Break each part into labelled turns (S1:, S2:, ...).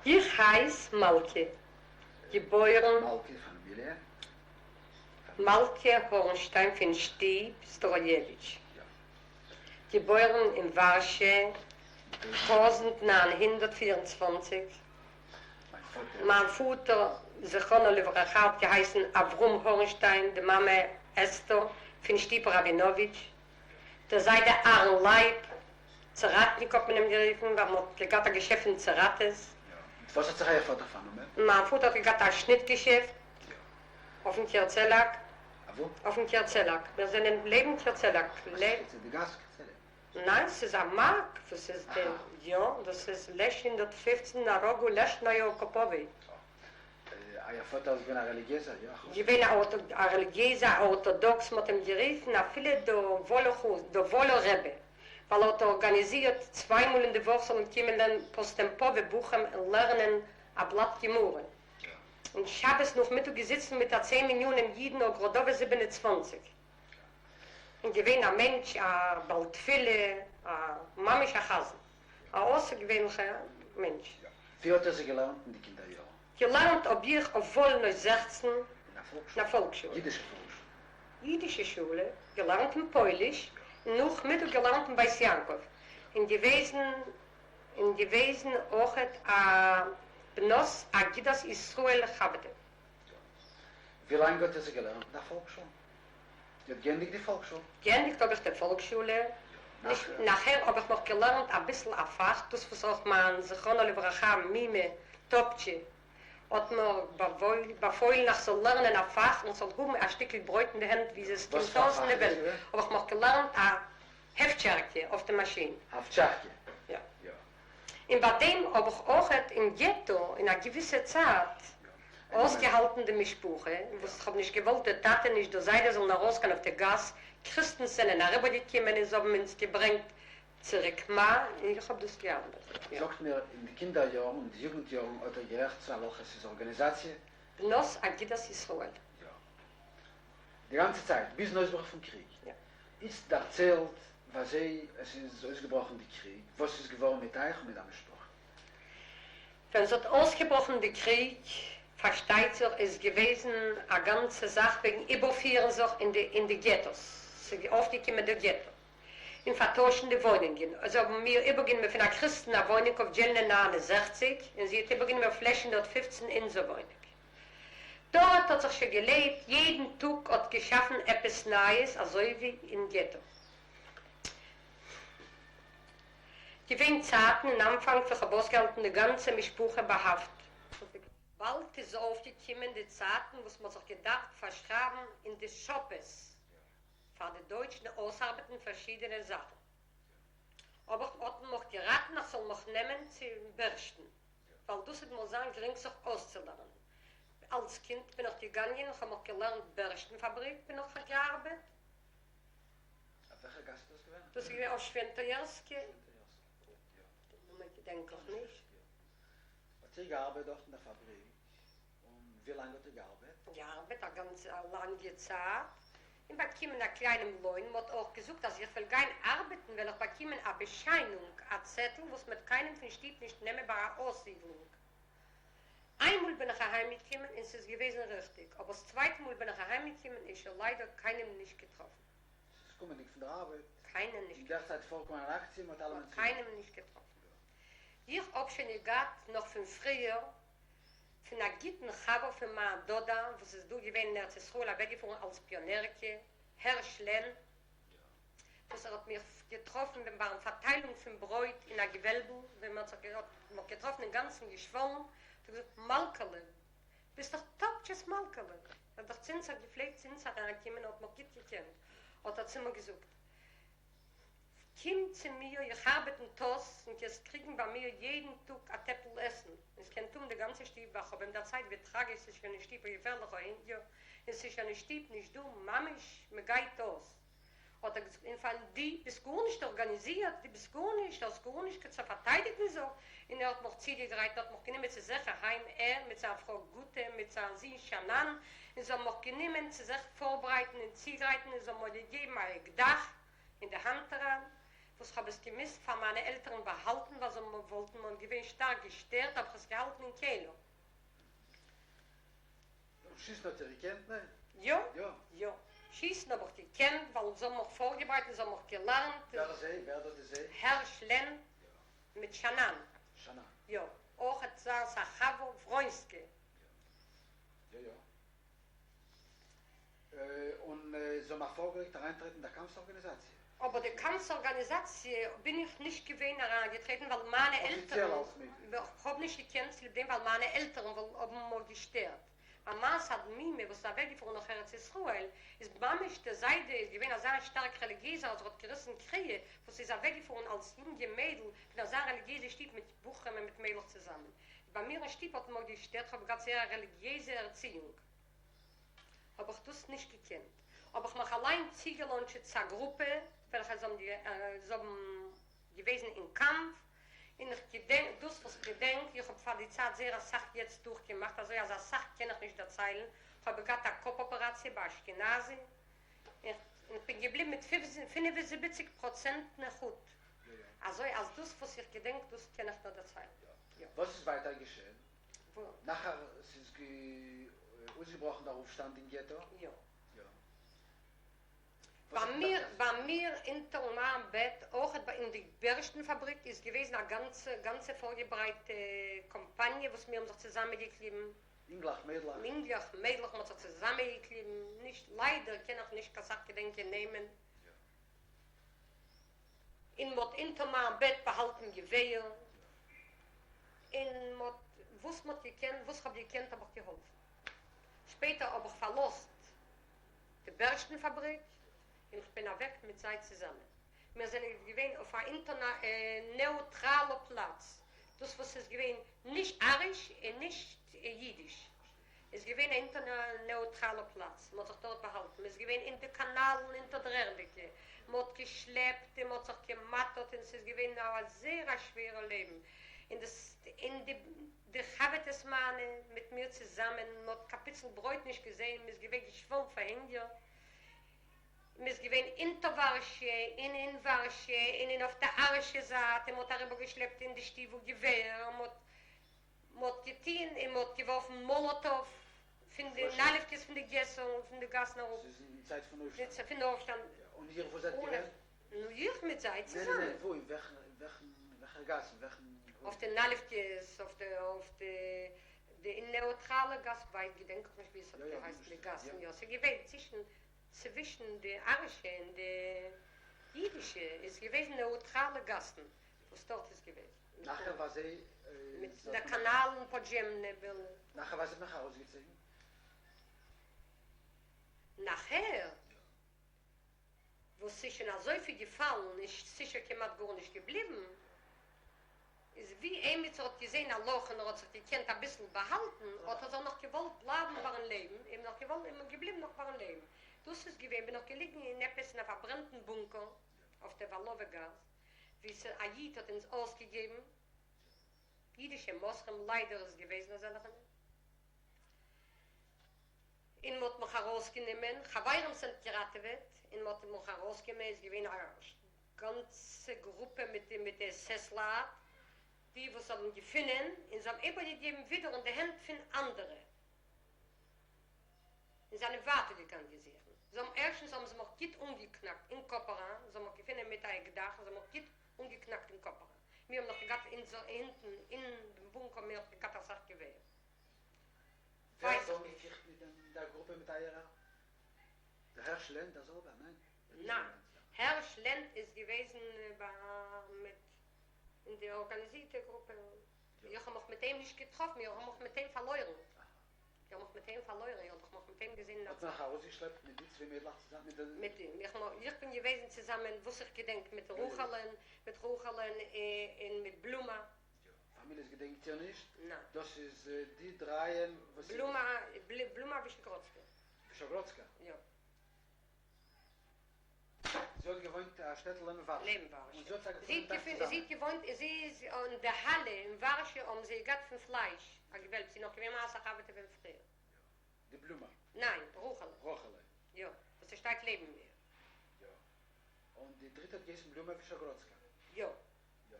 S1: איך הייס מלכה, געבוירן.
S2: מלכה, פאמיליע.
S1: מלכה הארנשטיין פון שטיב סטראיעוויטש, געבוירן אין ווארשע, 1924. מיין פאטער זכרונו לברכה האט געהייסן אברהם הארנשטיין, די מאמע אסתר פון שטיב ראבינאוויטש. דער זיידע אהרן לייב צעראטניק האט מען אים גערופן ווייל מ'האט געהאט א געשעפט אין צעראטעס.
S2: מיט וואס האט זיך אייער פאטער פארנומען?
S1: מיין פאטער האט געהאט א שניט געשעפט אויפן קערצעלאק.
S2: אוואו?
S1: אויפן קערצעלאק. מיר זענען לעבן קערצעלאק.
S2: וואס איז די גאס קערצעלאק?
S1: ניין ס'איז א מארק וואס איז די יא דאס איז לעש 115 נא ראגו לעשנאיא אקאפאוועי.
S2: אייער פאטער איז געווען א רעליגיעזער, יא?
S1: געווען א רעליגיעזער א ארטאדאקס, מ'האט אים גערופן אפילו דער וואלער רבי, ווייל ער האט ארגאניזירט צוויי מאל אין די וואך זאלן קומען פאסטעמפאווע בחורים און לערנען א בלאט גמרא, און שבת נאכמיטאג געזיצן מיט א צען מניינים אידן אויף גראדאווע 27, און געווען א מענטש א בעל תפילה, א ממש א חזן. א אויסערגעווענליכער מענטש.
S2: ווי האט איר זיך געלערנט אין די קינדער יארן?
S1: געלערנט האב איך אויף וואלנוי 16
S2: אין א פאלקשול.
S1: אין א פאלקשולע.
S2: אידישע פאלקשול.
S1: אידישע שולע, געלערנט אין פויליש, און נאכמיטאג געלערנט אין בית יעקב, און געוועזן און געוועזן אויכעט א בנות אגודת ישראל חברטע.
S2: ווי לאנג האט איר זיך געלערנט אין א פאלקשול? איר האט געענדיגט די פאלקשול?
S1: געענדיגט האב איך די פאלקשולע, נישט נאכהער האב איך נאך געלערנט אביסל א פאך, דאס וואס אויך מיין זכרונה לברכה מומע טאפטשע האט מיר באפוילן איך זאל לערנען א פאך און זאל האבן א שטיקל ברויט אין די הענט ווי עס קומט אויס אין די וועלט, האב איך נאך געלערנט א העפטשארקע אויף די מאשין.
S2: העפטשארקע?
S1: יא. און ביי דעם האב איך אויכעט אין געטא אין א געוויסע צייט אויסגעהאלטן די משפחה, וואס כ'האב נישט געוואלט דער טאטע נישט דער זיידע זאלן ארויסגיין אויף די גאס, קריסטן זענען אריבערגעקומען און זיי האבן אונז געברענגט צוריק מה, און איך האב דאס געארבעט. יא.
S2: זאגט מיר, אין די קינדער יארן און די יוגנט יארן האט איר געהערט צו א וועלכע ס'איז ארגאניזאציע?
S1: בנות אגודת ישראל.
S2: יא. די גאנצע צייט ביזן אויסבראך פון קריג.
S1: יא.
S2: איצט דערציילט וויאזוי עס איז אויסגעבראכן די קריג, וואס איז געווארן מיט אייך און מיט דער משפחה.
S1: ווען ס'האט אויסגעבראכן די קריג, פארשטייט זיך, איז געוועזן א גאנצע זאך וועגן איבערפירן זיך אין די אין די געטאס, ס'איז אויפגעקומען די געטא, און פארטוישן די וואוינונגען, אזוי האבן מיר איבערגענומען פון א קריסטן א וואוינונג אויף דזשעלנע 69, און זי האט איבערגענומען אויף לעש 115 אונזער וואוינונג. דארט האט זיך שוין געלעבט, יעדן טאג האט געשאפן עפעס נייעס אזוי ווי אין געטא. געווען צייטן אין אנפאנג ווען כ'האב אויסגעהאלטן די גאנצע משפחה באהאפט. באלד איז אויפגעקומען די צייטן וואס מ'האט זיך געדארפט פארשרייבן אין די שאפעס פאר די דויטשן אויסארבעטן פארשידענע זאכן. האב איך האט מען מיך געראטן איך זאל מיך נעמען צו בערשטן ווייל דאס וועט מיר זיין גרינג זיך אויסצולערנען. אלס קינד בין איך געגאנגען איך האב מיך געלערנט בערשטן פאבריק בין איך געארבעט.
S2: אויף וועלכע גאס איז דאס געווען?
S1: דאס איז געווען אויף שוויענטאיערסקע. יא. די נאמען געדענק איך נישט.
S2: האט איר געארבעט דארט אין דער פאבריק? און ווי לאנג האט איר געארבעט?
S1: געארבעט א גאנצע א לאנגע צייט, און באקומען א קליינעם לוין, מ'האט אויך געזאגט אז איך וועל גיין ארבעטן וועל איך באקומען א באשיינונג, א צעטל וואס מ'וועט קיינעם פון שטוב נישט נעמען ביי א אויסזידלונג. איינמאל בין איך אהיימגעקומען און ס'איז געוועזן ריכטיג, אבער ס'צווייטע מאל בין איך אהיימגעקומען און שוין ליידער קיינעם נישט געטראפן.
S2: ס'איז קומענדיג פון דער ארבעט.
S1: קיינעם נישט
S2: אין דער צייט פארגעקומען אן אקציע, מ'האט אלעמען
S1: צו. קיינעם נישט געטראפן. איך האב שוין געהאט נאך פון פריער פון א גוטן חבר פון מיין דאדא וואס איז דא געווען אין ארץ ישראל אוועקגעפארן אלס פיאנערקע, הערש לען, וואס ער האט מיך געטראפן ווען ביים פארטיילונג פון ברויט אין א געוועלבל, ווען מען האט זיך האט מיך געטראפן אינגאנצן געשוואלן, האט ער געזאגט, מלכה'לע, ביסט דאך טאפטשעס מלכה'לע, ער האט דאך צו אונז געפלעגט צו אונז אריינקומען, האט מיך גוט געקענט, האט ער צו מיר געזאגט, קום צו מיר, איך ארבעט אין טאס, און קענסט קריגן ביי מיר יעדן טאג א טעפל עסן, און ס'קען טון די גאנצע שטוב, ווייל כ'האב אים דערציילט ווי טראגיש ס'איז שוין אין שטוב א געפערליכע הונגער, און ס'איז שוין אין שטוב נישט דא ממש, מ'גייט אויס. האט ער געזאגט, און פאר דו ביסט גארנישט ארגאניזירט, דו ביסט גארנישט, האסט גארנישט צו פארטיידיגן זיך, און ער האט מיך צוגעגרייט און האט מיך גענומען צו זיך אהיים, ער מיט זיין פרוי גוטע, מיט זיין זון שאנאן, און זיי האבן מיך גענומען צו זיך פארברייטן און צוגרייטן, און זיי האבן מיר געגעבן א אקדח אין די האנט אריין. וואס כ'האב עס געמוזט פאר מיינע עלטערן באהאלטן ווייל זיי וואלטן מיר געווען שטארק געשטערט האב איך עס געהאלטן אין קעלער.
S2: און שיסן האט איר געקענט, ניין?
S1: יא, יא. שיסן האב איך געקענט ווייל זיי האבן מיך פארגעברייט און זיי האבן מיך געלערנט.
S2: ווער איז זיי? ווער דאס די זיי?
S1: הערש לענד מיט שאנאן.
S2: שאנאן.
S1: יא. אויכעט זיינס א חבר וורוינסקי.
S2: יא. יא יא. און זיי האבן אייך פארגעלייגט אריינטרעטן אין דער קאמפס ארגאניזאציע?
S1: אבער די קאמפס ארגאניזאציע בין איך נישט געווען אריינגעטרעטן ווייל מיינע עלטערן, כ'האב נישט געקענט צוליב דעם ווייל מיינע עלטערן האבן מיר געשטערט, ווייל מיינס א מומע וואס איז אוועקגעפארן נאך ארץ ישראל איז ממש דער זיידע איז געווען אזא שטארק רעליגיעזער אז ער האט געריסן קריעה וואס זי איז אוועקגעפארן אלס יונגע מיידל פון אזא רעליגיעזע שטוב מיט בחורים און מיט מיידלעך צוזאמען, ביי מיר אין שטוב האט מען מיר געשטערט, כ'האב געהאט זייער א רעליגיעזע ערציאונג. האב איך דאס נישט געקענט, האב איך מיך אליין צוגעלאנטשעט צו א גרופע וועלכע זיי האבן געוועזן אין קאמף, און איך געדענק דאס וואס איך געדענק, איך האב פאר די צייט זייער אסאך יעצט דורכגעמאכט אזוי אז אסאך קען איך נישט דערציילן, כ'האב געהאט א קאפ אפעראציע ביי אשכנזי, און כ'בין געבליבן מיט 75 פראצענט נכות, אזוי אז דאס וואס איך געדענק דאס קען איך נאר דערציילן.
S2: וואס איז ווייטער געשען? נאכער ס'איז אויסגעבראכן דער אויפשטאנד אין געטא?
S1: יא. ביי מיר, ביי מיר אונטער מיין בעט, אויכעט אין די בערשטן פאבריק איז געוועזן א גאנצע גאנצע פארגעברייטע קאמפאניע וואס מיר האבן זיך צוזאמענגעקליבן.
S2: אינגלעך, מיידלעך.
S1: אינגלעך, מיידלעך, מ'האט זיך צוזאמענגעקליבן, נישט, ליידער קען איך נישט קיין סך געדענקען נעמען. און מ'האט אונטער מיין בעט באהאלטן געווער. און מ'האט וואס מ'האט געקענט, וואס כ'האב געקענט האב איך געהאלפן. שפעטער האב איך פארלאזט די בערשטן פאבריק און כ'בין אוועק מיט זיי צוזאמען. מיר זענען געווען אויף א אינטערנא נעאטראלע פלאץ, דאס וואס איז געווען נישט אריש און נישט אידיש, איז געווען א אינטערנא נעאטראלע פלאץ, מ'האט זיך דארט באהאלטן, מ'איז געווען אין די קאנאלן אונטער דער ערדיקע, מ'האט געשלעפט און מ'האט זיך געמאטערט און ס'איז געווען א זייער א שווערע לעבן, און דאס און די די חבר'טעס מיינע מיט מיר צוזאמען, מ'האט קיין פיצל ברויט נישט געזען, מ'איז געווען געשוואלן פאר הונגער, מ'איז געווען אונטער ווארשע און אין ווארשע און אין אויף די ארישע זייט און מ'האט אריבערגעשלעפט אין די שטיוול געווער, מ'האט מ'האט געטוהן און מ'האט געווארפן מאלאטאוו פון די נאלעווקעס פון די געסער און פון די גאסן אראפ.
S2: ס'איז אין צייט פון אויפשטאנד.
S1: פון אויפשטאנד.
S2: און איר וואו זייט געווען?
S1: נו איך מיט זיי צוזאמען.
S2: ניין ניין וואו אין וועלכן וועלכער גאס אין וועלכן הויז?
S1: אויף די נאלעווקעס אויף די אויף די די אין נעאטראלע גאס ווייט געדענק איך נישט ווי עס האט געהייסן די גאסן יא ס'איז געווען צווישן צווישן די ארישע און די אידישע איז געוועזן נעאטראלע גאסן וואס דארט איז געוועזן.
S2: נאכער וואס זיי
S1: מיט די קאנאלן פאדזשעמנע ביל.
S2: נאכער וואס האט מען אייך ארויסגעצויגן?
S1: נאכער וואס ס'איז שוין אזויפיל געפאלן און ס'איז שוין כמעט גארנישט געבליבן, איז ווי עמיצער האט געזען א לאך און ער האט זיך געקענט אביסל באהאלטן, האט ער זיך נאך געוואלט בלייבן ביים לעבן, און נאך געוואלט און געבליבן נאך ביים לעבן. דאס איז געווען, בין איך געליגן אין עפעס אין א פארברענטן בונקער אויף דער וואלאווע גאס, ווי ס' א איד האט אונז אויסגעגעבן, אידישע מוסרים ליידער איז געוועזן אזעלכע, און מ'האט מיך ארויסגענומען, חברים זענט געראטעוועט, און מ'האט מיך ארויסגענומען, איז געווען א גאנצע גרופע מיט די מיט די עס עס לייט, די וואס האבן געפונען, און זיי האבן איבערגעגעבן ווידער אין די הענט פון אנדערע. און זענען ווייטער געגאנגען זוכן. זיי האבן ערשטנס האבן זיי מיך גוט אנגעקנאקט אין קאפ אריין, זיי האבן מיך געפונען מיט א אקדח און זיי האבן מיך גוט אנגעקנאקט אין קאפ אריין. מיר האבן נאך געהאט אונזער הינטן אין דעם בונקער האבן מיר נאך געהאט אסאך געווער.
S2: ווער האט אנגעפירט מיט דעם דער גרופע מיט אייערער? דער הערש לענד דער זעלבער, ניין?
S1: ניין, הערש לענד איז געוועזן ביי מיט אין די ארגאניזירטע גרופע. איך האב מיך מיט אים נישט געטראפן, איך האב מיך מיט אים פארלוירן. איך האב מיך מיט אים פארלוירן, איך האב דאך מיך מיט אים געזען אין א
S2: האט מען אייך ארויסגעשלעפט מיט די צוויי מיידלעך צוזאמען מיט די.
S1: מיט אים, איך איך בין געוועזן צוזאמען וואס איך געדענק מיט רחל'ען, מיט רחל'ען און מיט בלומא.
S2: יא, פאמיליעס געדענקט איר נישט?
S1: ניין.
S2: דאס איז די דרייען וואס.
S1: בלומא, בלומא ווישעגראדסקא.
S2: ווישעגראדסקא?
S1: יא.
S2: זי האט געוואוינט א שטעטל לעבן ווארשע.
S1: לעבן ווארשע.
S2: און זי האט זיך געפונען מיט אייך צוזאמען.
S1: זי האט געוואוינט, זי איז אין די האלע אין ווארשע האבן זיי געהאט פון פלייש א געוועלב, זי איז נאך געווען מיינס א חבר'טע פון פריער.
S2: יא. די בלומא.
S1: ניין, רחל'ע.
S2: רחל'ע.
S1: יא, וואס ס'שטייט לעבן מיר.
S2: יא. און די דריטע האט געהייסן בלומא ווישאגראדסקא.
S1: יא.
S2: יא.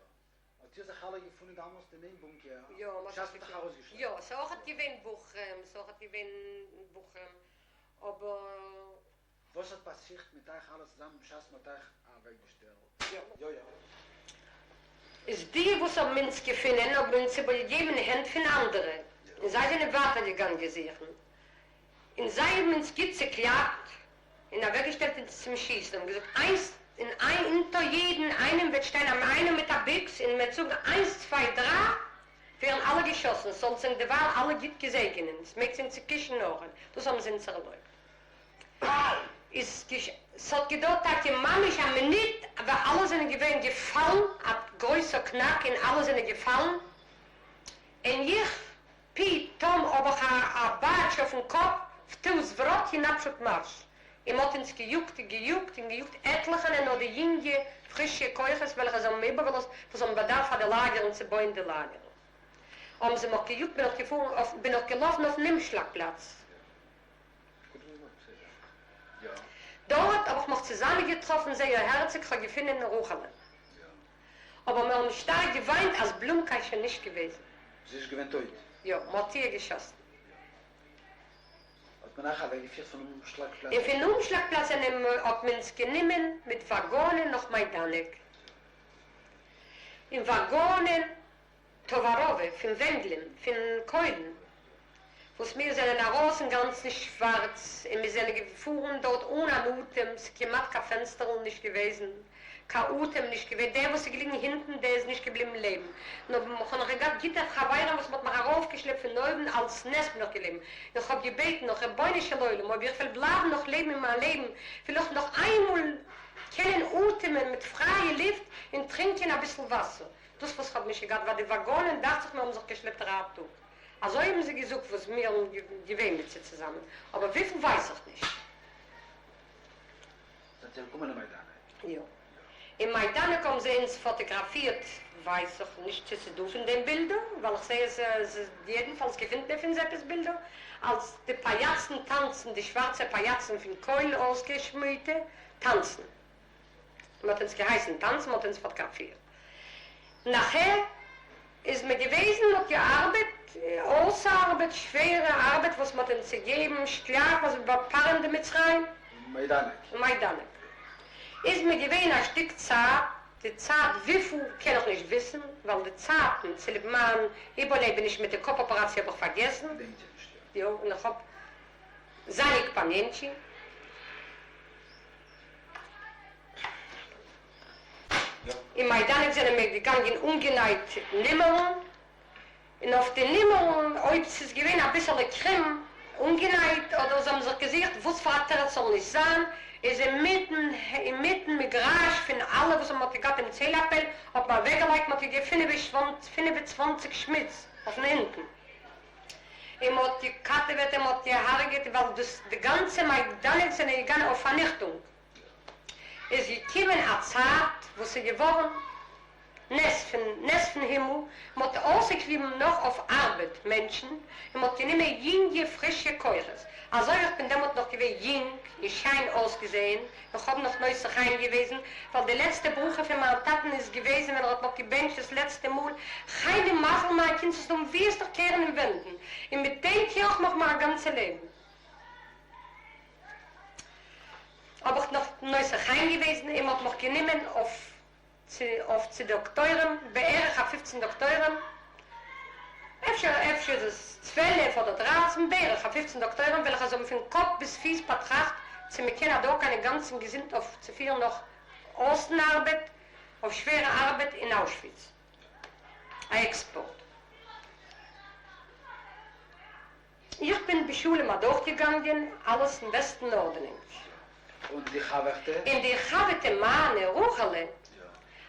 S2: האט איר זיך אלע געפונען דאמאלסט אין איין בונקער?
S1: יא, מ'האט
S2: בשעת
S1: זיך
S2: מ'האט אייך
S1: געפונען.
S2: ארויסגעשלעפט?
S1: יא, ס'איז אויכעט געווען בחורים, ס'איז אויכעט געווען בחורים, אבער.
S2: וואס האט פאסירט מיט אייך אלע צוזאמען בשעת מ'האט אייך אוועקגעשטעלט?
S1: יא.
S2: יא יא.
S1: איז די וואס האבן אונז געפונען האבן אונז איבערגעגעבן אין הענט פון אנדערע, און זיי זענען ווייטער געגאנגען זוכן, און זיי האבן אונז גוט צוקלאפט און אוועקגעשטעלט אונז צום שיסן, האבן געזאגט איינס און איין אונטער יעדן איינעם וועט שטיין א איינער מיט א ביקס און מ'וועט זאגן איינס צוויי דריי ווערן אלע געשאסן, זאלטס ענק דערווייל אלע גוט געזעגענען, עס מעגטס ענק צוקושן נאכן, דאס האבן זיי אונז ערלויבט. איז ס'האט געדויערט טאקע ממש א מינוט אבער אלע זענען געווען געפאלן, א גרויסער קנאק און אלע זענען געפאלן, און איך פתאום האב איך א בייטש אויפן קאפ в тыл זוורот און נאפשוט מארש, און מ'האט אונז געיאגט און געיאגט און געיאגט עטליכע און נאר די יונגע פרישע כוחות וועלכע זיי האבן איבערגעלאזט וואס האבן באדארפט פאר די לאגערן צו בויען די לאגערן האבן זיי מיך געיאגט בין איך געפארן אויף בין איך געלאפן אויפן אומשלאגפלאץ. דארט האב איך מיך צוזאמענגעטראפן זייער הערציג כ'האב געפונען רחל'ן. אבער מיר האבן שטארק געוויינט אז בלומקע איז שוין נישט געוועזן.
S2: זי איז געווען טויט?
S1: יא, מ'האט איר געשאסן.
S2: האט מען אייך אוועקגעפירט פון אומשלאגפלאץ?
S1: און פון אומשלאגפלאץ זענען האט מען אונז גענומען מיט וואגאנען נאך מיידאנעק. אין וואגאנען טאוואראווע, פון ווענגלען, פון קוילן, וואס מיר זענען ארויס אינגאנצן שווארץ, און מיר זענען געפארן דארט אן אן אטעם, ס'איז כמעט קיין פענסטערל נישט געוועזן, קיין אטעם נישט געווען, דער וואס איז געליגן הינטן דער איז נישט געבליבן לעבן, נאר כ'האב נאך געהאט גוטע חברים וואס מ'האט מיך ארויפגעשלעפט פון אויבן, אלס נס בין איך געלעבן, און כ'האב געבעטן נאך רבונו של עולם אויב איך וועל בלייבן נאך לעבן אין מיין לעבן, וויל איך נאך איינמאל קענען אטעמען מיט פרייע לופט און טרינקען אביסל וואסער. דאס וואס כ'האב נישט געהאט ווייל די וואגאנען דאכט זיך מיר האבן זיך געשלעפט דרײַ טאג. אזוי האבן זיי געזאגט וואס מיר האבן געווען מיט זיי צוזאמען, אבער וויפיל ווייס איך נישט.
S2: זענט איר געקומען אין מיידאנעק?
S1: יא. אין מיידאנעק האבן זיי אונז פאטאגראפירט, ווייס איך נישט צו ס'איז דא פון דעם בילדער, ווייל איך זעה עס איז יעדנפאלס געפינט מען פון זיי עפעס בילדער, אלס די פאיאצן טאנצן, די שווארצע פאיאצן פון קוילן אויסגעשמידטע טאנצן. מען האט אונז געהייסן טאנצן, מען האט אונז פאטאגראפירט. נאכער איז מען געוועזן, מען האט געארבעט, אויסארבעט, שווערע ארבעט וואס מען האט אונז געגעבן, שקלאף אזוי ביי פרעה די מצרים.
S2: אין מיידאנעק.
S1: אין מיידאנעק איז מען געווען א שטיק צייט, די צייט וויפיל קען איך נישט וויסן, ווייל די צייטן צוליב מיין איבערלעבעניש מיט די קאפ אפעראציע האב איך פארגעסן.
S2: געדענקט איר נישט, יא.
S1: יא, און איך האב zanik pamięci. אין מיידאנעק זענען מיר געגאנגען אנגענייט נומערן, און אויף די נומערן, אויב ס'איז געווען אביסעלע קרום אנגענייט, אדער זיי האבן זיך געזוכט וואס פאר א תירוץ זאל נישט זיין, איז אינמיטן אינמיטן מגרש פון אלע וואס האבן געהאט דעם צעל-אפעל, האט מען אוועקגעלייגט, מ'האט געגעבן פינף און צוואנציג שמיץ אויפן הינטן. און מ'האט געקאטעוועט און מ'האט געהארגעט ווייל דאס די גאנצע מיידאנעק זענען געגאנען אויף פארניכטונג. איז געקומען א צייט וואס איז געווארן נס פון נס פון הימל, מ'האט אויסגעקליבן נאך אויף ארבעט מענטשן, און מ'האט גענומען יונגע פרישע כוחות, אזוי ווי איך בין דעמאלט נאך געווען יונג און שיין אויסגעזעהן, איך האב נאך נושא חן געוועזן, ווייל די לעצטע ברכה פון מיין טאטן איז געוועזן ווען ער האט מיך געבענטשט דאס לעצטע מאל, חן און מזל מיין קינד זאלסט האבן וואו עסט דיך קערן און ווענדן, און מיט דעם קער איך מיך מיין גאנצע לעבן. האב איך נאך נושא חן געוועזן און מ'האט מיך גענומען אויף צו אויף צו דאקטוירים, בערך א פופצן דאקטוירים, אפשר אפשר איז עס צוועלף אדער דרייצן, בערך א פופצן דאקטוירים וועלכע זיי האבן פון קאפ ביז פיס באטראכט צו מען קען אדורכגיין אינגאנצן געזונט אויף צו פירן נאך אויסן ארבעט אויף שווערע ארבעט אין אוישוויץ א עקספארט. איך בין בשלום אדורכגעגאנגען אלעס אין בעסטן ארדענונג.
S2: און די חבר'טע?
S1: און די חבר'טע מיינע, רחל'ע,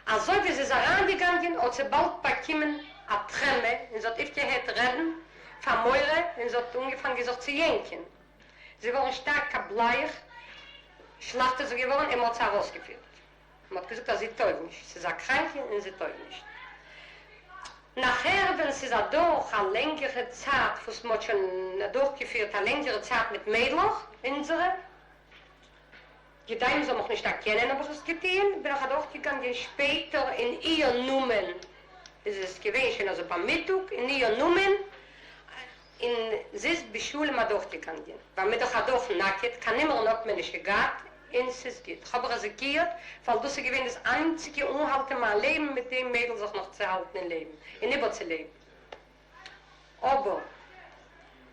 S1: אזוי ווי זי איז אריינגעגאנגען האט זי באלד באקומען א טרעמע און זי האט אויפגעהערט רעדן פאר מורא און זי האט אנגעפאנגען זיך צו יענקען. זי איז געווארן שטארק בלייך, שלעכט איז זי געווארן און מ'האט זי ארויסגעפירט. מען האט געזאגט אז זי טויג נישט, ס'איז א קראנקע און זי טויג נישט. נאכער ווען ס'איז אדורך א לענגערע צייט וואס מען האט שוין אדורכגעפירט א לענגערע צייט מיט מיידלעך אונזערע, כדי מ'זאל מיך נישט דערקענען האב איך עס געטוהן, בין איך אדורכגעגאנגען שפעטער אין איהר נאמען, איז עס געווען שוין אזוי ביי מיטאג, אין איהר נאמען, און זי איז בשלום אדורכגעגאנגען, ווייל מ'איז דאך אדורך נאקעט, קיין נומערן האט מען נישט געהאט, און ס'איז גוט, כ'האב ריזיקירט, ווייל דאס איז געווען דאס איינציגע אנהאלט אין מיין לעבן מיט דעם מיידל זיך נאך צו האלטן אין לעבן און איבערצולעבן. אבער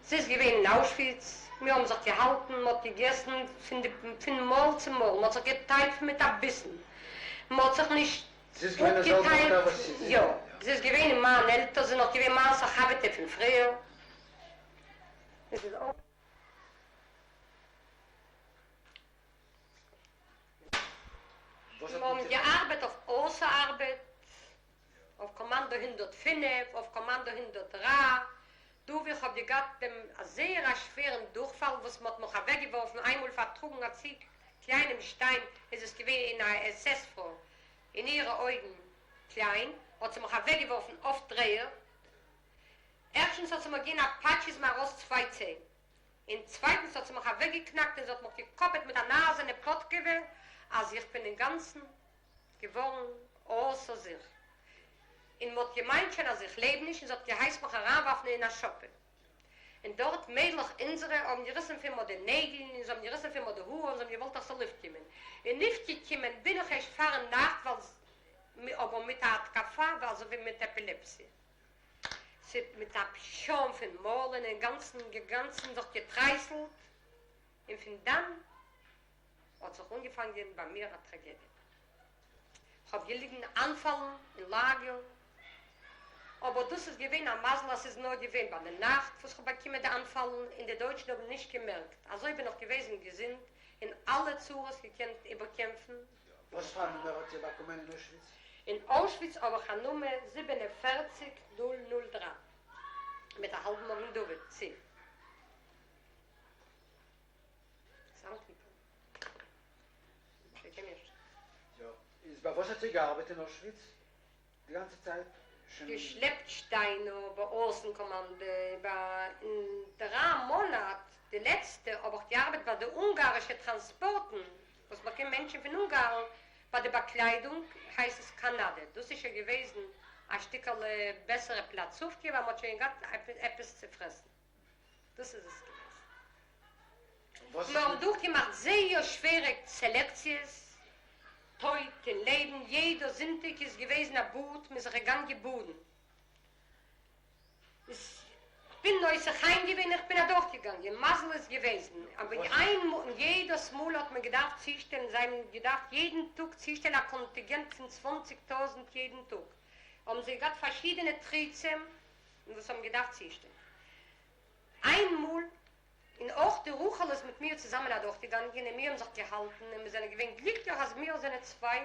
S1: ס'איז געווען אין אוישוויץ, מיר האבן זיך געהאלטן, מ'האט געגעסן פון די פון מויל צו מויל, מ'האט זיך געטיילט מיט א ביסן, מ'האט זיך נישט
S2: זי איז געווען די זעלבע
S1: אפגעטיילט,
S2: עלטער וואס זי?
S1: יא, זי איז געווען אין מיין עלטער, זי איז נאך געווען מיינס א חבר'טע פון פריער. עס איז אויך.
S2: וואס האט
S1: מיר האבן
S2: מיט איר?
S1: געארבעט אויף אויסארבעט. אויף קאמאנדא 105, אויף קאמאנדא 103, דא וואו איך האב געהאט דעם זייער א שווערן דורכפאל וואס מ'האט מיך אוועקגעווארפן איינמאל פארטראגן א צו קליינעם שטיין איז עס געווען אין א עס עס פרוי אין אירע אויגן קליין האט זי מיך אוועקגעווארפן אויף דר'ערד ערשטנס האט זי מיר געגעבן א פאטש איז מיר ארויס צוויי ציין און צווייטנס האט זי מיך אוועקגעקנאקט און זי האט מיך געקאפעט מיט אן אייזערנע פאדקעווע אז איך בין אינגאנצן געווארן אויסער זיך, און מ'האט געמיינט שוין אז איך לעב נישט, און זי האט געהייסן מיך אריינווארפן אין א שאפע, און דארט מיידלעך אונזערע האבן געריסן פון מיר די נעגל, און זיי האבן געריסן פון מיר די האר, און זיי האבן געוואלט איך זאל אויפקומען, און אויפגעקומען בין איך ערשט פארן נאכט, ווייל אבער מיט א התקפה, ווי אזוי ווי מיט עפילעפסיע, מיט א שוים פון מויל און אינגאנצן געגאנצן זיך געטרייסלט, און פון דאן האט זיך אנגעפאנגען ביי מיר א טראגעדיע. כ'האב געליטן אנפאלן אין לאגער, אבער דאס איז געווען א מזל אז ס'איז נאר געווען ביי די נאכט וואס כ'האב באקומען די אנפאלן און די דויטשן האבן נישט געמערקט, אזוי בין איך געוועזן געזונט און אלע צרות געקענט איבערקעמפן.
S2: וואס פאר א נומער האט איר באקומען אין אוישוויץ?
S1: אין אוישוויץ האב איך א נומער 47003 מיט א האלבן מגן דוד צו.
S2: יא, איז ביי וואס האט איר געארבעט אין אוישוויץ די גאנצע צייט? שוין.
S1: געשלעפט שטיינער ביי אויסן קאמאנדע ביי אין דרײַ מאנאט די לעצטע האב איך געארבעט ביי די אונגארישע טראנספארטן וואס באקומען מענטשן פון אונגארן ביי די באקליידונג הייסט עס קאנאדע דאס איז שוין געוועזן א שטיקעלע בעסערע פלאצובקע ווייל מ'האט שוין געהאט עפעס צו פרעסן. דאס איז עס געוועזן. מיר האבן דורכגעמאכט זייער שווערע סעלעקציעס, טויט און לעבן, יעדער זונטאג איז געוועזן א באד, מ'איז זיך געגאנגען באדן. איז כ'בין נושא חן געווען, איך בין אדורכגעגאנגען, מזל איז געוועזן, אבער איין יעדעס מאל האט מען געדארפט צושטעלן, זיי האבן געדארפט יעדן טאג צושטעלן א קאנטיגענט פון צוואנציג טויזנט יעדן טאג, האבן זיי געהאט פארשידענע תירוצים, און וואס האבן געדארפט צושטעלן איין מאל, און אויך די רחל איז מיט מיר צוזאמען אדורכגעגאנגען, און מיר האבן זיך געהאלטן, און מיר זענען געווען גליקליך אז מיר זענען צוויי,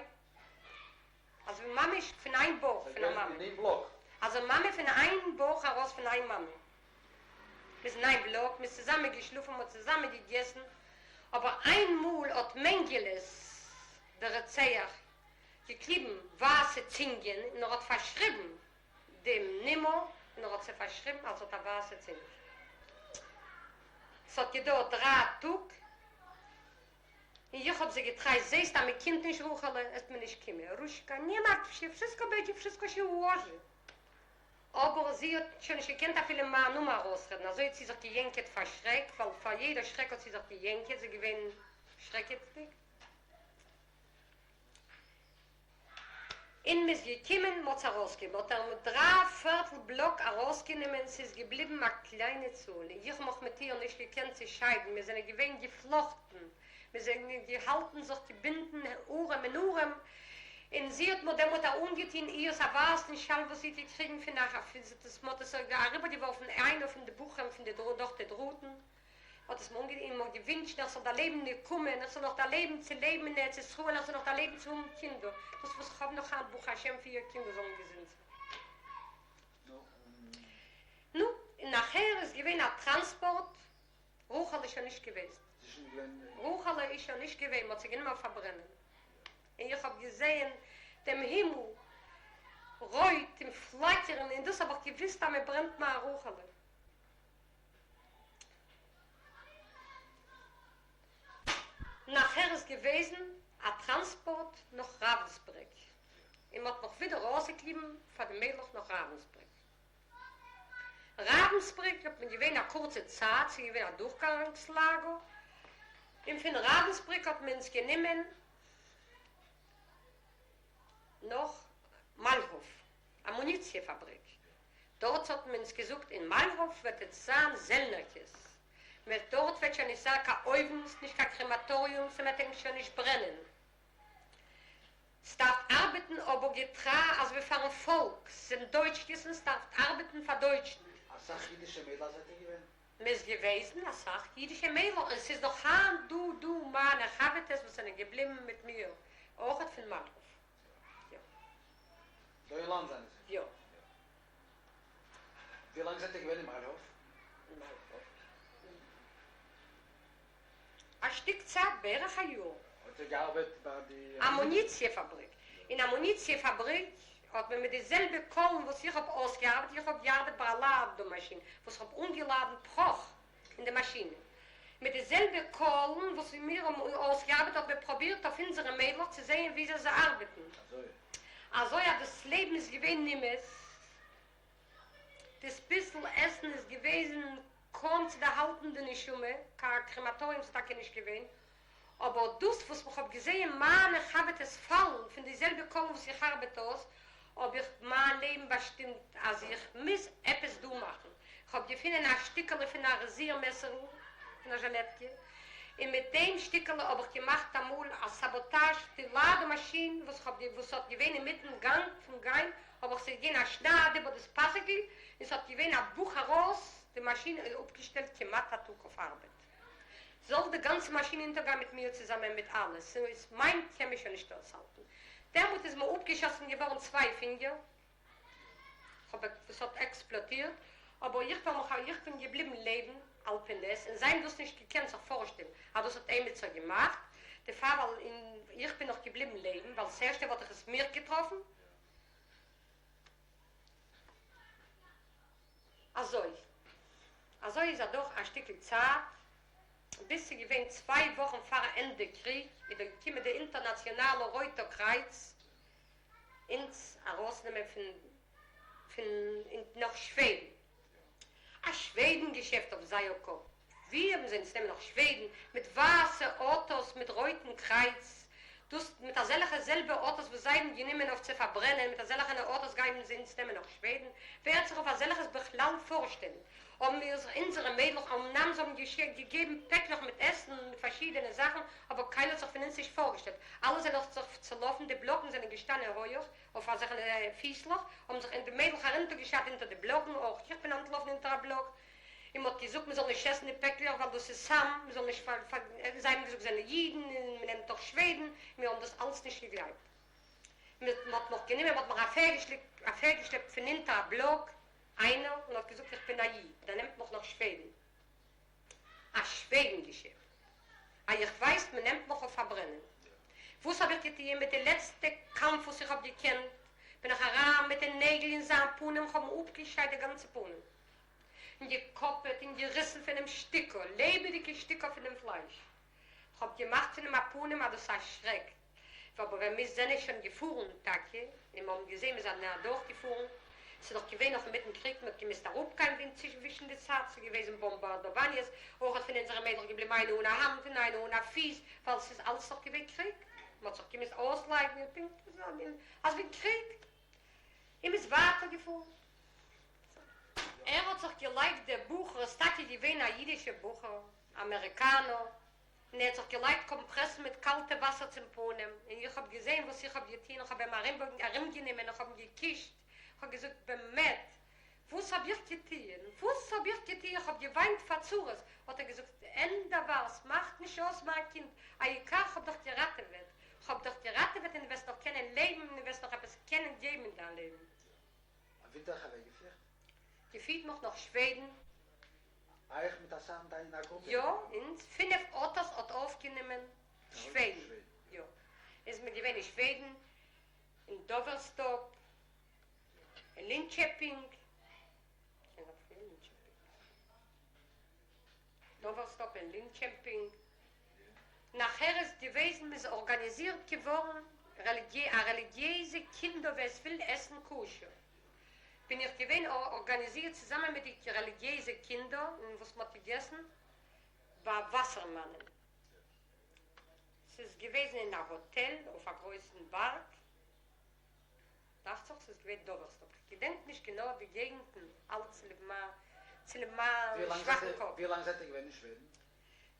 S1: אזוי ווי ממש פון איין בויך פון א מאמע, אזוי ממש פון איין בויך ארויס פון איין מאמע, מיר זענען איין בלאק, מיר צוזאמען געשלאפן, מיר האט צוזאמען געגעסן, אבער איין מאל האט מענגעלעס דער רוצח געקליבן ווייסע צינגען און ער האט פארשריבן דעם נומער און ער האט זיי פארשריבן אז האט א ווייסע צינג. ס'האט געדויערט דרײַ טאג און איך האב זי געטרייסט, זעסט אז מ'קומט נישט רחל'ע, עט מען נישט קומען, רושקא, nie martw się, wszystko będzie, wszystko się ułoży. אבער זי האט שוין נישט געקענט אפילו מיין נאמען ארויסרעדן, אזוי האט זי זיך געיענקעט פאר שרעק, ווייל פאר יעדע שרעק האט זי זיך געיענקעט, זי איז געווען שרעקעדיג. און מ'איז געקומען, מ'האט ארויסגענומען, מ'האט ארום דריי פערטל בלאק ארויסגענומען, ס'איז געבליבן א קליינע צאל, און איך האב מיך מיט איר נישט געקענט צעשיידן, מיר זענען געווען געפלאכטן, מיר זענען געהאלטן זיך געבינדן ארעם אין ארעם, און זי האט מיר דעמאלט אנגעטון אירס א ווייסן שאל וואס זי האט געקריגן פון א, מ'האט עס אריבערגעווארפן איינער פון די בחורים פון די דורך די דראטן. האט עס מיר אנגעטון און מיר געווינטשן איך זאל דערלעבן נקמה און איך זאל נאך דערלעבן צו לעבן אין ארץ ישראל איך זאל נאך דערלעבן צו האבן קינדער, דאס וואס איך האב נאך היינט ברוך השם פיר קינדער זאלן געזונט זיין. נו, און נאכהער איז געווען א טראנספארט, רחל איז שוין נישט געוועזן, רחל'ע איז שוין נישט געווען, מ'האט זי גענומען פארברענען, און איך האב געזען דעם הימל רויט און פלאקערן, און דאס האב איך געוויסט אז מ'ברענט מיין רחל'ע. נאכער איז געוועזן א טראנספארט נאך ראווענסבריק, און מ'האט מיך ווידער אויסגעקליבן פאר די מיידלעך נאך ראווענסבריק. ראווענסבריק האט מען געווען א קורצע צייט, ס'איז געווען א דורכגאנגס לאגער, און פון ראווענסבריק האט מען אונז גענומען נאך מאלהאף, אמוניציע פאבריק, דארט האט מען אונז געזאגט אין מאלהאף וועט עטס זיין זעלנערקעס, מ'וועט דארט וועט שוין נישט זיין קיין אויוונס, נישט קיין קרעמאטאריומס און מ'וועט ענק שוין נישט ברענען. ס'דארפט ארבעטן אבער געטריי אזוי ווי פארן פאלק, ס'זענען דויטשקעס און ס'דארפט ארבעטן פאר דויטשן.
S2: אסאך אידישע מיידלעך זענט איר געווען?
S1: מ'איז געוועזן אסאך אידישע מיידלעך און ס'איז נאך היינט דא דא מיינע חבר'טעס וואס זענען געבליבן מיט מיר אויכעט פון מאלהאף. יא.
S2: דא אין לאנד זענען זיי?
S1: יא.
S2: ווי לאנג זענט איר געווען אין מאלהאף?
S1: אין מאלהאף? א שטיק צייט, בערך א יאר.
S2: האט איר געארבעט ביי די
S1: אמוניציע פאבריק? אין אמוניציע פאבריק האט מען מיט די זעלבע קוילן וואס איך האב אויסגעארבעט, איך האב געארבעט ביי א לאדע-מאשין וואס האב אנגעלאדן פראך אין די מאשינען, מיט די זעלבע קוילן וואס מיר האבן אויסגעארבעט האט מען פרובירט אויף אונזערע מיידלעך צו זעהן וויאזוי זיי ארבעטן, אזוי אז דאס לעבן איז געווען נמאס. דאס ביסל עסן איז געוועזן קוים צו דערהאלטן די נשמה, קיין קרעמאטאריום איז טאקע נישט געווען, אבער דאס וואס איך האב געזעהן מיינע חבר'טעס פאלן פון די זעלבע קוילן וואס איך ארבעט אויס, האב איך מיין לעבן באשטימט אז איך מוז עפעס דא מאכן. איך האב געפונען א שטיקעלע פון א רעזיר מעסערל פון א זשילעטקע, און מיט דעם שטיקעלע האב איך געמאכט אמאל א סאבאטאזש די לאדע מאשין וואס איך האב וואס האט געווען אינמיטן גאנג פון גיין האב איך זיך געגעבן א שנייד איבער דאס פאסיקל און ס'האט געווען א בוך ארויס, די מאשין איז אפגעשטעלט כמעט א טאג אויף ארבעט. זאל די גאנצע מאשין אונטערגיין מיט מיר צוזאמען מיט אלעס, ס'איז מיין קען מען שוין נישט אויסהאלטן. דעמאלט איז מיר אפגעשאסן געווארן צוויי פינגער, כ'האב וואס האט עקספלאדירט, אבער איך וועל מיך איך בין געבליבן לעבן על פי נס, און זיי האבן דאס נישט געקענט זיך פארשטעלן אז דאס האט עמיצער געמאכט, דערפאר ווייל איך בין נאך געבליבן לעבן, ווייל ס'ערשטע וואלט איך עס מיך געטראפן. אזוי אזוי איז אדורך א שטיקל צייט, ביז ס'איז געווען צוויי וואכן פאר ענדע קריג, איז דא געקומען די אינטערנאציאנאלע רויטע קרייץ אונז ארויסנעמען פון פון נאך שוועדן. א שוועדן געשעפט אויף זייער קאפ. ווי האבן זיי אונז נעמען נאך שוועדן מיט ווייסע אויטאס מיט רויטן קרייץ, דאס מיט אזעלכע זעלבע אויטאס וואס זיי האבן גענומען אויף צו פארברענען, מיט אזעלכענע אויטאס גייען זיי אונז נעמען נאך שוועדן? ווער וועט זיך אויף אזעלכעס בכלל פארשטעלן? האבן מיר זיך אונזערע מיידלעך אמנם זיי האבן געגעבן פעקלעך מיט עסן מיט פארשידענע זאכן, אבער קיינער האט זיך פון אונז נישט פארגעשטעלט, אלע זענען זיך צולאפן, די בלאקן זענען געשטאנען הויעך אויף אזעלכע פיסלעך, האבן זיך די מיידלעך ארונטערגעשארט אונטער די בלאקן, אויך איך בין אנטלאפן אונטער א בלאק, און מ'האט געזאגט מ'זאל נישט עסן די פעקלעך ווייל דאס איז סם, מ'זאל נישט פאר פאר, זיי האבן געזאגט זענען אידן און מ'נעמט דאך שוועדן, מיר האבן דאס אלץ נישט געגלייבט. מ'האט מיך גענומען, מ'האט מיך אפירגעשלעפט פון אונטער א בלאק, איינער און האט געזאגט איך בין א איד, דער נעמט מיך נאך שוועדן. א שוועדן געשעפט. א איך ווייס מען נעמט מיך אויף פארברענען. וואס האב איך געטוען מיט די לעצטע קאמף וואס איך האב געקענט, בין איך אריין מיט די נעגל אין זיין פנים כ'האב אים אפגעשיידט די גאנצע פנים. און געקאפעט און געריסן פון אים שטיקער, לעבעדיגע שטיקער פון דעם פלייש. כ'האב געמאכט פון אים א פנים אז דאס איז א שרעק. אבער ווען מיר זענען שוין געפארן טאקע, און מיר האבן געזען מיר זענען אדורך געפארן, ס'איז דאך געווען נאך אינמיטן קריג, מ'האט געמוזט אראפגיין ווען צווישן די צייט, ס'איז געוועזן באמבארדאוואניעס, אויך האט פון אונזערע מיידלעך געבליבן איינע אן א האנט און איינע אן א פיס, ווייל ס'איז אלץ דאך געווען קריג, מ'האט זיך געמוזט אויסלייגן און פונקט אזוי ווי קריג, און מ'איז ווייטער געפארן. ער האט זיך געלייגט דער בחור איז טאקע געווען א אידישער בחור, אמעריקאנער, און ער האט זיך געלייגט קאמפרעסן מיט קאלטע וואסער צום פנים, און איך האב געזען וואס איך האב געטון, איך האב אים ארומגענומען, איך האב אים געקישט, איך האב געזאגט, באמת, וואס האב איך געטון, וואס האב איך געטון, איך האב געוויינט פאר צרות, האט ער געזאגט, אין דבר, ס'מאכט נישט אויס מיין קינד, העיקר איך האב דיך געראטעוועט, איך האב דיך געראטעוועט און דו וועסט נאך קענען לעבן און דו וועסט נאך עפעס קענען געבן אין דיין לעבן.
S2: וואו האט אייך אוועקגעפירט?
S1: געפירט מיך נאך שוועדן.
S2: אייך מיט אסאך מיט אין א גרופע?
S1: יא, אונז פינף אויטאס האט אויפגענומען שוועדן, יא, איז מען געווען אין שוועדן, אין דאווערסטאפ, אין לינטשעפינג, דאווערסטאפ אין לינטשעפינג. נאכער איז געוועזן מ'איז ארגאניזירט געווארן א רעליגיעזע קינדער ווער עס וויל עסן כשר בין איך געווען ארגאניזירט צוזאמען מיט די רעליגיעזע קינדער און וואס מ'האט געגעסן ביי וואסערמאנען ס'איז געוועזן אין א האטעל אויף א גרויסן בארג דאכט זיך ס'איז געווען דאווערסטאפ כ'געדענק נישט גענוי די געגנטן אלץ צוליב מיין שוואכן קאפ.
S2: ווי לאנג זייט איר געווען אין שוועדן?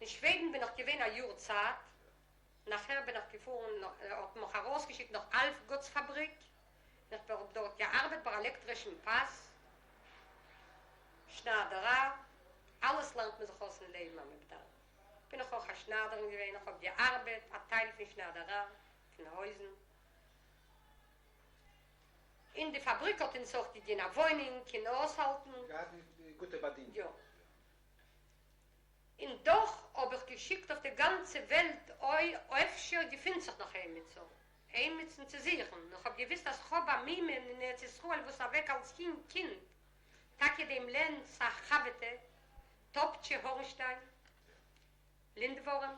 S1: אין שוועדן בין איך געווען א יאר צייט, נאכער בין איך געפארן, האט מען מיך ארויסגעשיקט נאך אלפגוטס פאבריק, און איך האב דארט געארבעט ביי עלעקטרישן פאס, שניידעריי, אלעס לערנט מען זיך אויס אין לעבן אז מען באדארף, בין איך אויך א שניידערין געווען, איך האב געארבעט א טייל פון שניידעריי, פון הויזן. אין די פאבריק האט אונז אויך געגעבן א וואוינונג און אויסהאלטן.
S2: געהאט גוטע באדינגונגען.
S1: יא. און דאך האב איך געשיקט אויף די גאנצע וועלט אוי אפשר געפינט זיך נאך עימיצער עימיצן צו זוכן, און כ'האב געוויסט אז כ'האב א מומען אין ארץ ישראל וואס איז אוועק אלס יונג קינד, טאקע דעם לענד'ס א חבר'טע, טאפטשע הארנשטיין, לינדווארעם.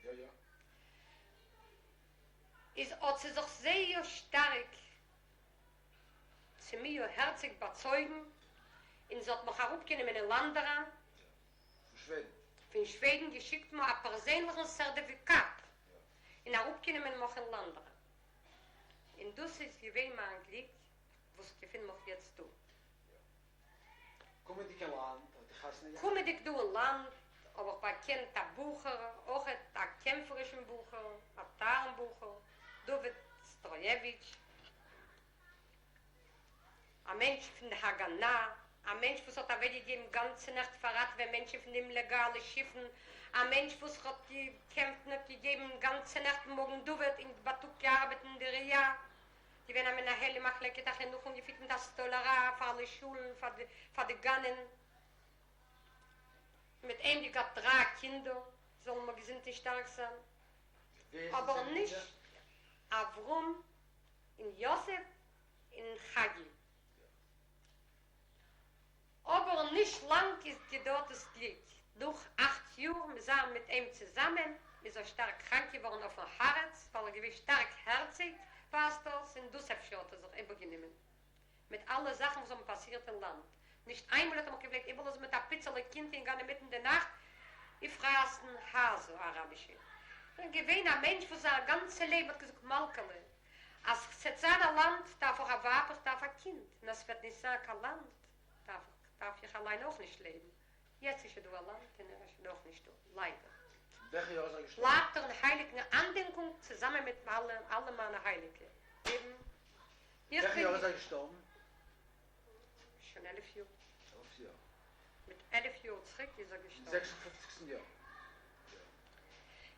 S2: יא יא.
S1: איז האט זי זיך זייער שטארק צו מיר הערציג באצויגן, און זי האט מיך אראפגענומען אין לאנד אריין.
S2: פון שוועדן.
S1: פון שוועדן געשיקט מיר א פערזענליכן סערטיפיקאט, און אראפגענומען מיך אין לאנד אריין. און דאס איז געווען מיין גליק וואס איך געפין מיך יעצט דא.
S2: קומענדיג אין לאנד האט איר חתונה געהאט?
S1: קומענדיג דא אין לאנד האב איך באקענט א בחור, אויכעט א קעמפערישן בחור, א טארן בחור, דוד סטראיעוויטש, א מענטש פון די הגנה, א מענטש וואס האט אוועקגעגעבן גאנצע נעכט פאר ראטעווען מענטשן פון די אומלעגאלע שיפן, א מענטש וואס האט געקעמפט און האט געגעבן גאנצע נעכט אין מגן דוד און בייטאג געארבעט אין די עירייה, געווען א מנהל אין מחלקת החינוך און געפירט מיט א סטאלעריי פאר אלע שולן פאר די גאנען, מיט אים געהאט דריי קינדער, זאלן מיר געזונט און שטארק זיין, אבער נישט אברהם און יוסף און חגי. אבער נישט לאנג איז געדויערט דאס גליק, נאך אכט יאר מיר זיין מיט אים צוזאמען איז ער שטארק קראנק געווארן אויפן הארץ, ווייל ער געווען שטארק הערציג ווייזט אויס, און דאס אפשר האט ער זיך איבערגענומען מיט אלע זאכן וואס האבן פאסירט אין לאנד, נישט איינמאל האט ער מיך געפלעגט איבערלאזן מיט א פיצעלע קינד און גיין אינמיטן די נאכט אויפרייסן הייזער אראבישע. ער איז געווען א מענטש וואס זיין גאנצע לעבן האט געזאגט מלכה'לע אז ס'עט זיין א לאנד דארף איך א ווייב איך דארף א קינד און אז ס'וועט נישט זיין קיין לאנד דארף איך דארף איך אליין אויך נישט לעבן, יעצט איז שוין דא א לאנד און ער איז שוין אויך נישט דא, ליידער.
S2: וועלכע יאר איז ער געשטארבן?
S1: בלייבט ער אין הייליגן אנדענקונג צוזאמען מיט אלע אלע מיינע הייליגע. איך
S2: וועלכע
S1: בין
S2: יאר איז ער געשטארבן?
S1: שוין 11 יאר.
S2: 11 יאר.
S1: מיט 11 יאר צוריק איז ער געשטארבן.
S2: זעקס און פופציגסטן יאר.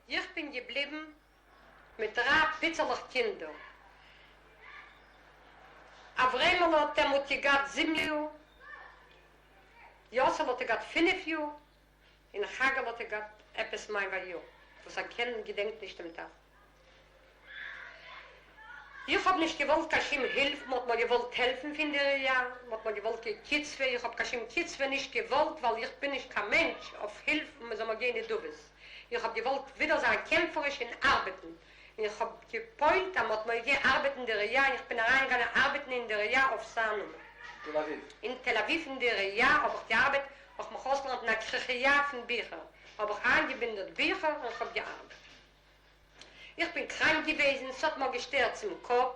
S1: איך בין געבליבן מיט דריי פיצעלעך קינדער. אברעמעלע האט דעמאלט געהאט זיבן יאר, יאסעלע האט געהאט פינף יאר, און חגל האט געהאט עפעס מער ווי א יאר, וואס ער קען געדענקט נישט דעם טאטן. איך האב נישט געוואלט קיין שום הילף, מ'האט מיר געוואלט העלפן פון די עירייה, מ'האט מיר געוואלט געבן קצבה, איך האב קיין שום קצבה נישט געוואלט ווייל איך בין נישט קיין מענטש אויף הילף און מ'זאל מיר געבן נדבות, איך האב געוואלט ווידער זיין קעמפעריש און ארבעטן, און איך האב געפועלט אז מ'האט מיר געגעבן ארבעט אין די עירייה און איך בין אריינגעגאנגען ארבעטן אין די עירייה אויף זיין נאמען.
S2: תל אביב.
S1: אין תל אביב אין די עירייה האב איך געארבעט, האב איך מיך אויסגעלערנט אין א כרכיה פון ביכער, האב איך איינגעבינדערט ביכער און כ'האב געארבעט. איך בין קראנק געוועזן, ס'האט מיר געשטערט צום קאפ,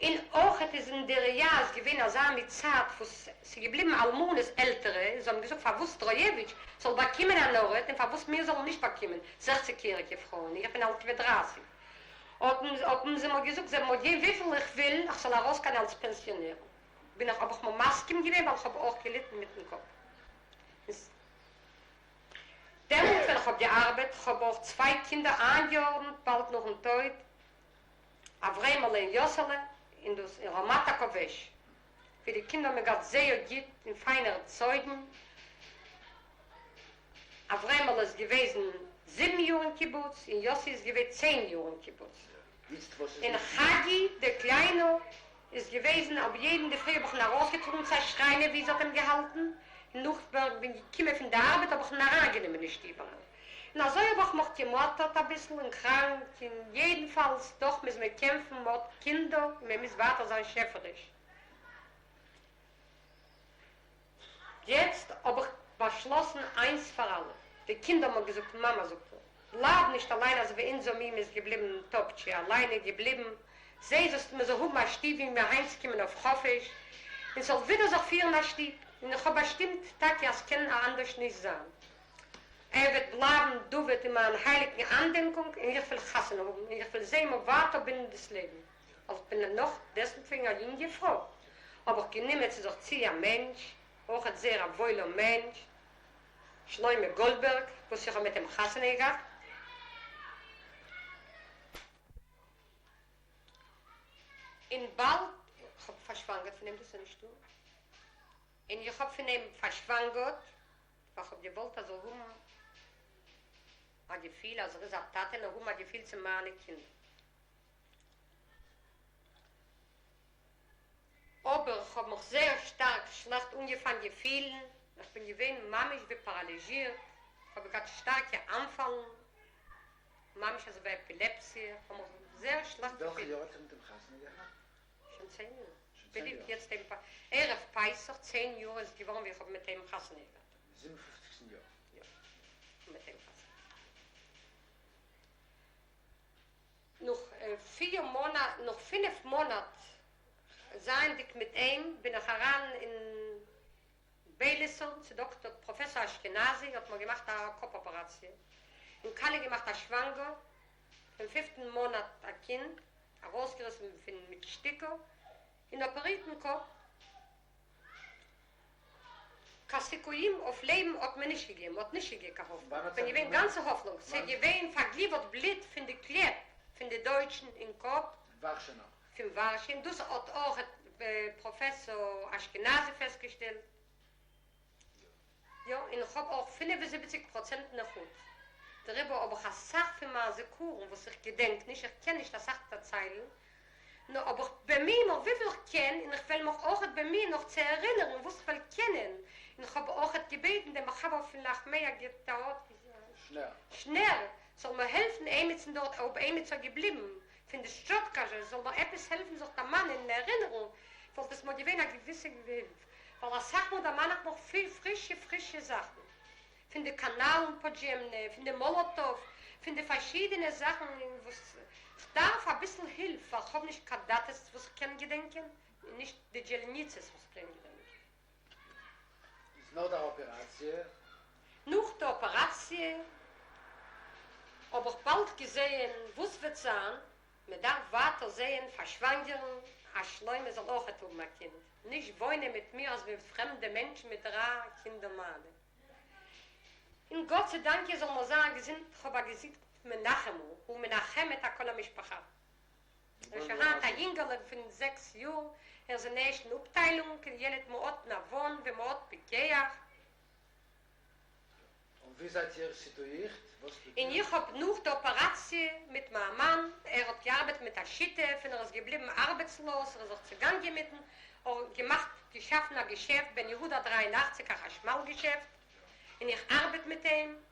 S1: און אויכעט איז אין די עירייה איז געווען אזא מין צייט וואס ס'איז געבליבן אלמנות עלטערע, און זיי האבן געזאגט פארוואס סטראיעוויטש זאל באקומען אן ארט און פארוואס מיר זאלן נישט באקומען, זעכציג יעריגע פרויען, איך בין אלט געווען דרייסיג, האבן זיי מיר געזאגט זיי וועלן מיר געבן וויפיל איך וויל איך זאל ארויסגיין אלס פענסיאנערין, בין איך האב איך מיר מסכים געווען ווייל איך האב אויך געליטן מיטן קאפ. דעמאלט ווען כ'האב געארבעט, כ'האב אויך צוויי קינדער איינגעארדנט באלד נאכן טויט, אברעמעלע און יאסעלע, און דאס אין רמת הכובש, ווי די קינדער האבן געהאט זייער גוט און פיין ערצויגן, אברעמעלע איז געוועזן זיבן יאר אין קיבוץ און יאסי איז געווען צען יאר אין קיבוץ. און חגי דער קליינער איז געוועזן אויף יעדן אינדערפרי האב איך אים ארויסגעטראגן צו א שריינער ווי זי האט אים געהאלטן, און נאך ווען כ'בין געקומען פון די ארבעט האב איך אים אריינגענומען אין שטוב אריין. און אזוי האב איך מיך געמאטערט אביסל און קראנק, און יעדנפאלס דאך מוז מען קעמפן, מען האט קינדער און מען מוז ווייטער זיין שעפעריש. יעצט האב איך באשלאסן איינס פאר אלע, די קינדער האבן געזאגט מאמע זאגט ער, בלייב נישט אליין אזוי ווי אונזער מומע איז געבליבן אין טאפטשע אליין איז געבליבן, זע זאלסט מען זאל האבן א שטוב ווי מיר אהיימצוקומען אויף חופש, און ס'זאל ווידער זיך פירן א שטוב, און איך האב באשטימט טאקע אז ס'קען אנדערש נישט זיין. ער וועט בלייבן דוד אין מיין הייליגן אנדענקונג און איך וועל חתונה האבן און איך וועל זען מיר ווייטער בינדן דאס לעבן. אלס בין נאך דעסטוועגן א יונגע פרוי האב איך גענומען צו זיך צו א מענטש, אויכעט זייער א וואוילער מענטש, שלמה גאלדבערג, וואס איך האב מיט אים חתונה געהאט. און באלד איך האב פארשוואנגערט פון אים, דאס איז נישטא, און איך האב פון אים פארשוואנגערט, ווייל כ'האב געוואלט ער זאל האבן א געפיל אז ער איז א טאטע און האבן א געפיל צו מיינע קינדער. אבער כ'האב מיך זייער שטארק שלעכט אנגעפאנגען פילן, איך בין געווען ממש ווי פאראליזשירט, כ'האב געהאט שטארקע אנפאלן, ממש אזוי ווי עפילעפסיע, כ'האב מיך זייער שלעכט
S2: אין וועלכע
S1: געפילט.
S2: יאר האט איר מיט אים חתונה געהאט?
S1: שוין צען יאר.
S2: שוין צען
S1: בדיוק
S2: יאר.
S1: יעצט דעם ערב פסח צען יאר איז געווארן ווי איך האב מיט אים חתונה געהאט.
S2: אין זיבן און פופציגסטן יאר.
S1: יא. כ'האב מיט אים חתונה. נאך פיר מאנאט, נאך פינף מאנאט זייענדיג מיט אים בין איך אריין אין בילינסאן צו דאקטאר פראפעסאר אשכנזי האט מיר געמאכט א קאפ אפעראציע און קאליע געמאכט א שוואנגער פון פיפטן מאנאט א קינד ארויסגעריסן פון מיט שטיקער און אפערירט אין קאפ. קיין סיכויים אויף לעבן האט מען נישט געגעבן, מ'האט נישט געגעבן קיין האפנונג, כ'בין געווען גאנצע האפנונג, ס'איז געווען פארגליווערט בלוט פון די קלעפ פון די דויטשן אין קאפ.
S2: ווארשע נאך.
S1: פון ווארשע, און דאס האט אויך פראפעסאר אשכנזי פעסטגעשטעלט. יא, און איך האב אויך 75% נכות. דעריבער האב איך אסאך פון מיין זכרון וואס איך געדענק נישט, איך קען נישט אסאך דערציילן, נאר אבער איך באמי מיך וויפיל איך קען, און איך וועל מיך אויכעט באמיען נאך צו ערינערן וואס איך וועל קענען, און איך האב אויכעט געבעטן דעם מחבר פון לחמי הגטאות שנער זאל מיר העלפן עימיצן דארט אויב עימיצער געבליבן פון די שטשאטקאזשער זאל מיר עפעס העלפן זיך דערמאנען און ערינערן, וואלט עס מיר געווען א געוויסע הילף, ווייל אסאך מאל דערמאן איך מיך פיל פרישע פרישע זאכן. פון די קאנאלן פאדזשעמנע, פון די מאלאטאוו, פון די פארשידענע זאכן וואס כ'דארף אביסל הילף ווייל כ'האב נישט קיין דאטעס וואס כ'קען געדענקען, און נישט די דזשעלניצעס וואס כ'קען געדענקען.
S2: איז נאך דער אפעראציע?
S1: נאך די אפעראציע האב איך באלד געזעהן וואס וועט זיין, מען דארף ווייטער זעהן פארשוואנגערן אז שלמה זאל אויכעט האבן א קינד, נישט וואוינען מיט מיר אזוי ווי פרעמדע מענטשן מיט דריי קינדער מיינע. און גאט צו דאנקען זאל מיר זיין געזונט כ'האב א געזונט מנחם'ל הוא מנחם את כל המשפחה. ער איז שוין היינט א יונגעלע פון זעקס יאר, ער איז אין ערשטן אפטיילונג און ילד מאוד נבון ומאוד פיקח.
S2: און ווי זייט איר סיטואירט? וואס טוט
S1: און
S2: איר?
S1: איך האב נאך די אפעראציע מיט מיין מאן, ער האט געארבעט מיט א שותף און ער איז געבליבן ארבעטסלאז, ער איז זיך צעגאנגען מיט אים, געמאכט געשאפן א געשעפט בן יהודה 83 א חשמל געשעפט, און איך ארבעט מיט אים,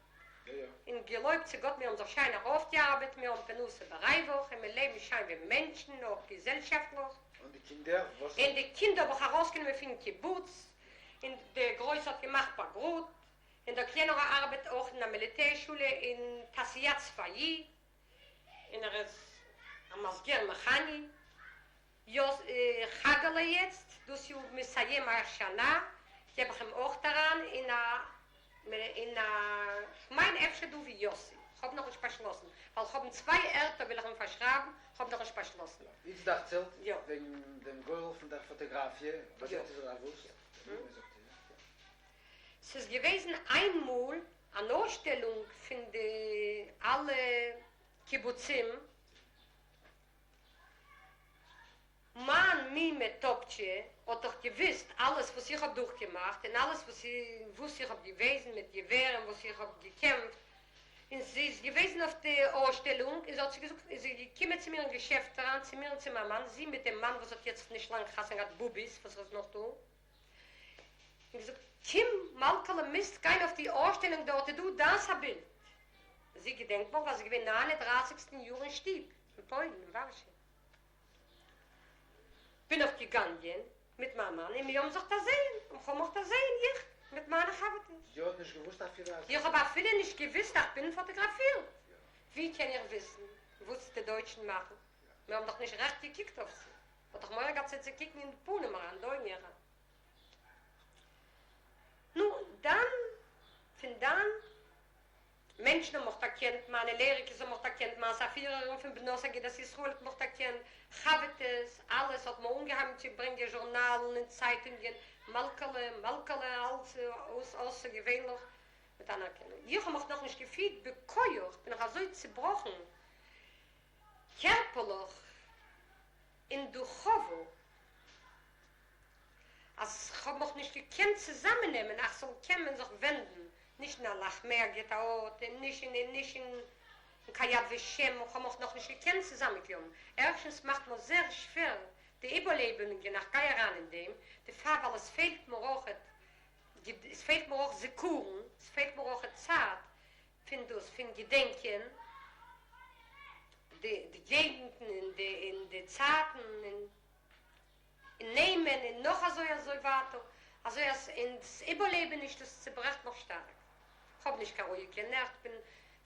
S1: און געלויבט צו גאט מיר האבן זיך שיין ארויפגעארבעט, מיר האבן פרנסה בריווח און מיר לעבן שיין ווי מענטשן, אויך געזעלשאפטליך.
S2: און די קינדער וואס?
S1: און די קינדער האב איך ארויסגענומען פון קיבוץ, און דער גרויסער האט געמאכט בגרות, און דער קלענערער ארבעט אויך אין א מיליטער שולע אין תעשייה צבאי, און ער איז א מסגר מעכאני. יא, חגה'לע יעצט דאס יאר מסיים השנה געב איך אים אויך אריין אין א אין א כ'מיין אפשר דא ווי יוסי, כ'האב נאכנישט באשלאסן, ווייל כ'האב אין צוויי ערטער וויל איך אים פארשרייבן, כ'האב נאכנישט באשלאסן.
S2: איצט דערציילט וועגן דעם גורל פון דער פאטאגראפיע, וואס זאגט איר דערוואס?
S1: ס'איז געוועזן איינמאל אן אויסשטעלונג פון די אלע קיבוצים, מיין מומע טאפטשע האט דאך געוויסט אלעס וואס איך האב דורכגעמאכט און אלעס וואס איך האב געוועזן מיט געווער און וואס איך האב געקעמפט, און זי איז געוועזן אויף די אויסשטעלונג און זי האט זיך געזאגט איז זי געקומען צו מיר אין געשעפט אריין צו מיר און צו מיין מאן, זי מיט דעם מאן וואס האט יעצט נישט לאנג חתונה געהאט בוביס וואס איז נאך דא, און געזאגט קום מלכה'לע מוזט גיין אויף די אויסשטעלונג דארט איז דא דיינס א בילד. זי געדענקט מיך ווייל זי איז געווען ניין און דרייסיגסטן יאר אין שטוב אין פוילן אין ווארשע. בין איך געגאנגען מיט מיין מאן און מיר האבן זיך דערזעהן, און כ'האב מיך דערזעהן איך מיט מיינע חבר'טעס.
S2: זי האט נישט געוואוסט אפילו אז.
S1: איך האב אפילו נישט געוואוסט אז כ'בין פאטאגראפירט. ווי קען איך וויסן וואס די דויטשן מאכן? מיר האבן דאך נישט רעכט געקוקט אויף זיי. מ'האט דאך מורא געהאט זיי צו קוקן אין די פנים אריין, די אויגן אריין. נו, דאן, פון דאן, מענטשן האבן מיך דערקענט, מיינע לערערקעס האבן מיך דערקענט, מיינס א פירערין פון בנות אגודת ישראל האט מיך דערקענט, חבר'טעס, אלעס האט מען אנגעהויבן צו ברענגען זשורנאלן און צייטונגען, מלכה'לע, מלכה'לע, אלץ אויסערגעווענליך מיט אנערקענונג. איך האב מיך נאכנישט געפילט בכח, בין איך אזוי צובראכן קערפערליך און דוכאווא. אז כ'האב מיך נישט געקענט צוזאמעננעמען אז כ'זאל קענען זיך ווענדן, נישט אין א לחמי הגטאות און נישט אין און נישט אין קיין יד ושם, כ'האב מיך נאכנישט געקענט צוזאמענקלויבן, ערשטנס מאכט מיר זייער שווער די איבערלעבונגען איך גיי אריין אין דעם, דערפאר ווייל עס פעלט מיר אויכעט, עס פעלט מיר אויך זיכרון, עס פעלט מיר אויכעט צייט פון דאס פון געדענקען די געגנטן און די און די צייטן און. און נעמען און נאך אזוי אזוי ווייטער, אזוי אז און דאס איבערלעבעניש דאס צוברעכט מיך שטארק, כ'האב נישט קיין רואיגע נעכט, כ'בין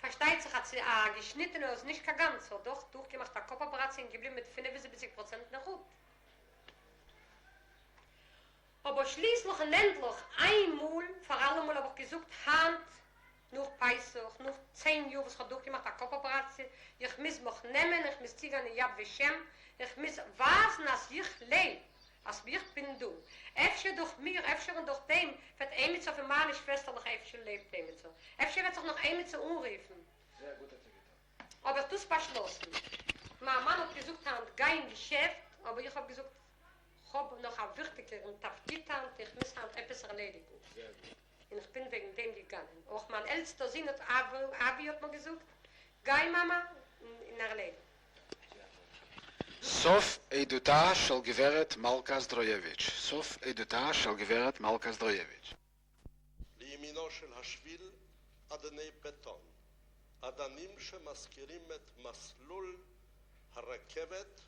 S1: פארשטייט זיך א א געשניטענע איז נישט קיין גאנצער, דאך דורכגעמאכט א קאפ אפעראציע און געבליבן מיט 75% נכות. אבער שליסליך און ענדליך איין מאל פאר אלעמאל האב איך געזאגט היינט נאך פסח, נאך צען יאר וואס כ'האב דורכגעמאכט א קאפ אפעראציע, איך מוז מיך נעמען, איך מוז צוגיין אין יד ושם, איך מוז ווייזן אז איך לעב, אז איך בין דא. אפשר דורך מיר, אפשר און דורך דעם וועט עמיצער פון מיינע שוועסטערלעך אפשר לעבט עמיצער, אפשר וועט זיך נאך עמיצער אנרופן.
S2: זייער גוט האט איר געטון.
S1: האב איך דאס באשלאסן. מיין מאן האט געזאגט היינט גיי אין געשעפט, אבער איך האב געזאגט כ'האב נאך א וויכטיגערן תפקיד היינט, איך מוז היינט עפעס ערלעדיגן.
S2: זייער גוט.
S1: און איך בין וועגן דעם געגאנגען. אויך מיין עלטסטער זון האט אבי האט מיר געזאגט, גיי מאמע און ערלעדיג.
S2: סוף עדותה של גברת מלכה זדרויעוויטש סוף עדותה של גברת מלכה זדרויעוויטש.
S3: לימינו של השביל אדני בטון, אדנים שמזכירים את מסלול הרכבת,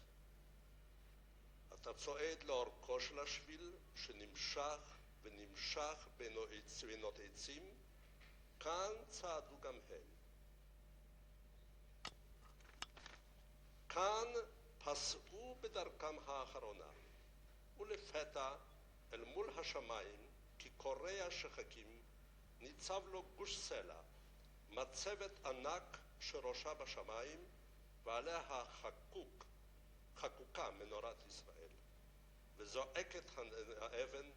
S3: אתה צועד לאורכו של השביל שנמשך ונמשך בין ספינות עצים, כאן צעדו גם הם. כאן פסעו בדרכם האחרונה, ולפתע אל מול השמים כקורע שחקים ניצב לו גוש סלע, מצבת ענק שראשה בשמים ועליה חקוק, חקוקה מנורת ישראל. וזועקת האבן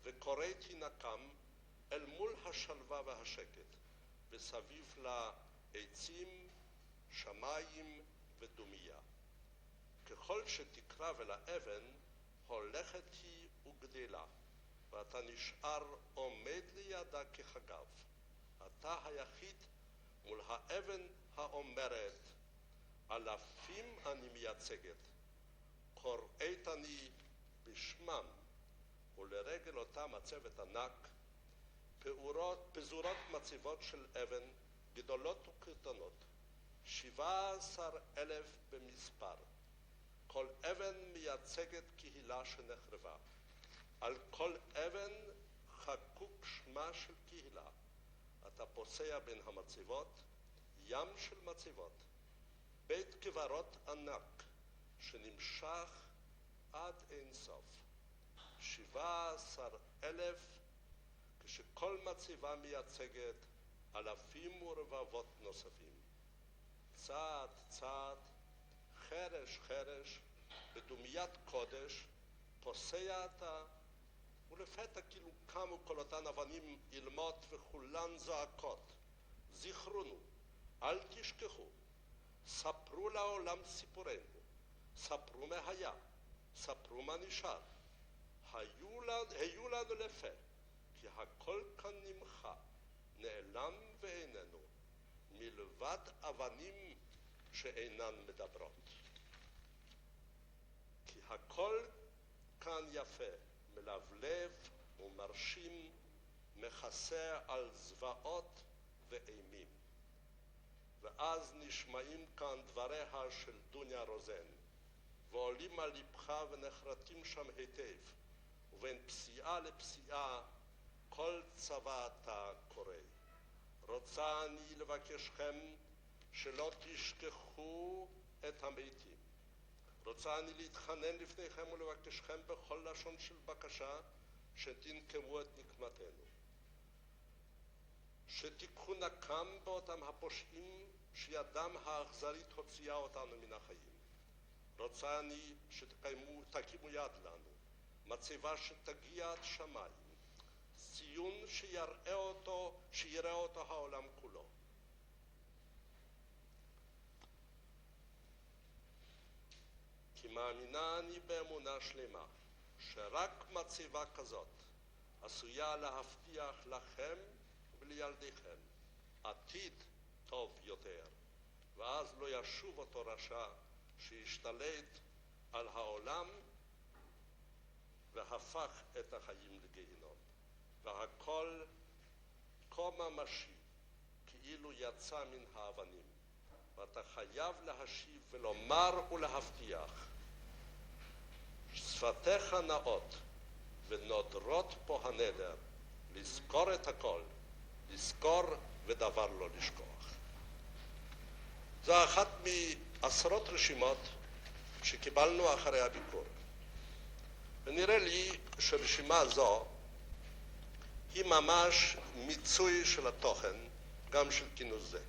S3: וקוראת היא נקם אל מול השלווה והשקט, וסביב לה עצים, שמים ודומיה. ככל שתקרב אל האבן, הולכת היא וגדלה, ואתה נשאר עומד לידה כחגב. אתה היחיד מול האבן האומרת, אלפים אני מייצגת, קוראת אני בשמם, ולרגל אותה מצבת ענק, פעורות, פזורות מצבות של אבן, גדולות וקטנות, 17,000 במספר. כל אבן מייצגת קהילה שנחרבה. על כל אבן חקוק שמה של קהילה. אתה פוסע בין המצבות, ים של מצבות, בית קברות ענק שנמשך עד אין סוף, 17,000, כשכל מצבה מייצגת אלפים ורבבות נוספים. צעד צעד, חרש חרש, בדומיית קודש, פוסע אתה, ולפתע כאילו קמו כל אותן אבנים אילמות וכולן זועקות, זכרונו, אל תשכחו, ספרו לעולם סיפורנו, ספרו מה היה, ספרו מה נשאר, היו לנו לפה, כי הכל כאן נמחה, נעלם ואיננו, מלבד אבנים שאינן מדברות. כי הכל כאן יפה, מלבלב ומרשים, מכסה על זוועות ואימים. ואז נשמעים כאן דבריה של דוניה רוזן, ועולים על לבך ונחרטים שם היטב, ובין פסיעה לפסיעה כל צוואתה קורא. רוצה אני לבקשכם שלא תשכחו את המתים. רוצה אני להתחנן לפניכם ולבקשכם בכל לשון של בקשה שתנקמו את נקמתנו. שתיקחו נקם באותם הפושעים שידם האכזרית הוציאה אותנו מן החיים. רוצה אני שתקימו יד לנו, מצבה שתגיע עד שמיים, ציון שיראה אותו, שיראה אותו העולם כולו. כי מאמינה אני באמונה שלמה, שרק מצבה כזאת עשויה להבטיח לכם ולילדיכם עתיד טוב יותר, ואז לא ישוב אותו רשע שהשתלט על העולם והפך את החיים לגיהינום. והכל כה ממשי, כאילו יצא מן האבנים. ואתה חייב להשיב ולומר ולהבטיח, שפתיך נאות ונודרות פה הנדר, לזכור את הכל, לזכור ודבר לא לשכוח. זו אחת מעשרות רשימות שקיבלנו אחרי הביקור. ונראה לי שרשימה זו היא ממש מיצוי של התוכן, גם של כינוס זה.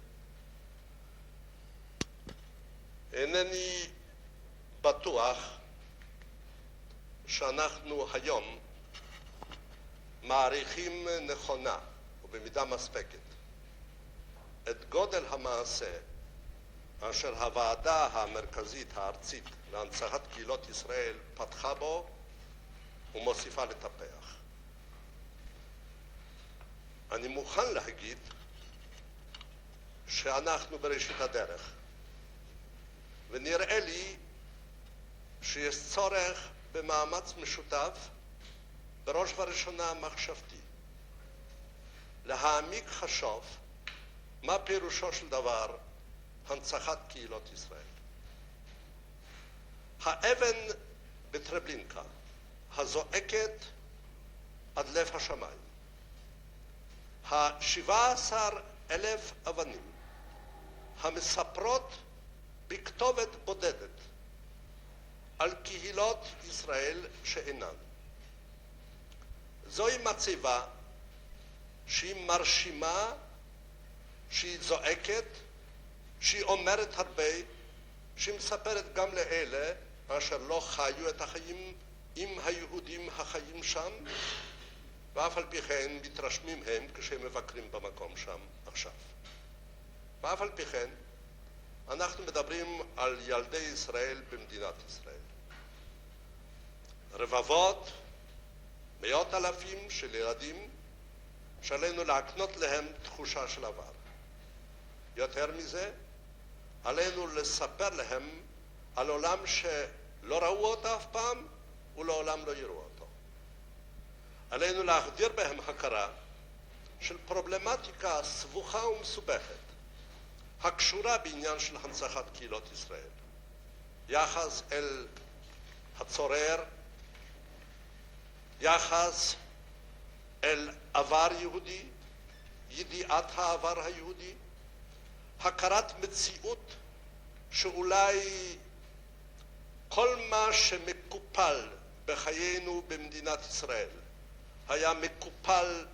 S3: אינני בטוח שאנחנו היום מעריכים נכונה ובמידה מספקת את גודל המעשה אשר הוועדה המרכזית הארצית להנצחת קהילות ישראל פתחה בו ומוסיפה לטפח. אני מוכן להגיד שאנחנו בראשית הדרך, ונראה לי שיש צורך במאמץ משותף, בראש ובראשונה מחשבתי, להעמיק חשוב מה פירושו של דבר הנצחת קהילות ישראל. האבן בטרבלינקה הזועקת עד לב השמיים, ה-17,000 אבנים המספרות בכתובת בודדת על קהילות ישראל שאינן. זוהי מצבה שהיא מרשימה, שהיא זועקת, שהיא אומרת הרבה, שהיא מספרת גם לאלה אשר לא חיו את החיים עם היהודים החיים שם, ואף על פי כן מתרשמים הם כשהם מבקרים במקום שם עכשיו. ואף על פי כן אנחנו מדברים על ילדי ישראל במדינת ישראל. רבבות, מאות אלפים של ילדים שעלינו להקנות להם תחושה של עבר. יותר מזה, עלינו לספר להם על עולם שלא ראו אותו אף פעם ולעולם לא יראו אותו. עלינו להחדיר בהם הכרה של פרובלמטיקה סבוכה ומסובכת הקשורה בעניין של הנצחת קהילות ישראל. יחס אל הצורר, יחס אל עבר יהודי, ידיעת העבר היהודי, הכרת מציאות שאולי כל מה שמקופל בחיינו במדינת ישראל היה מקופל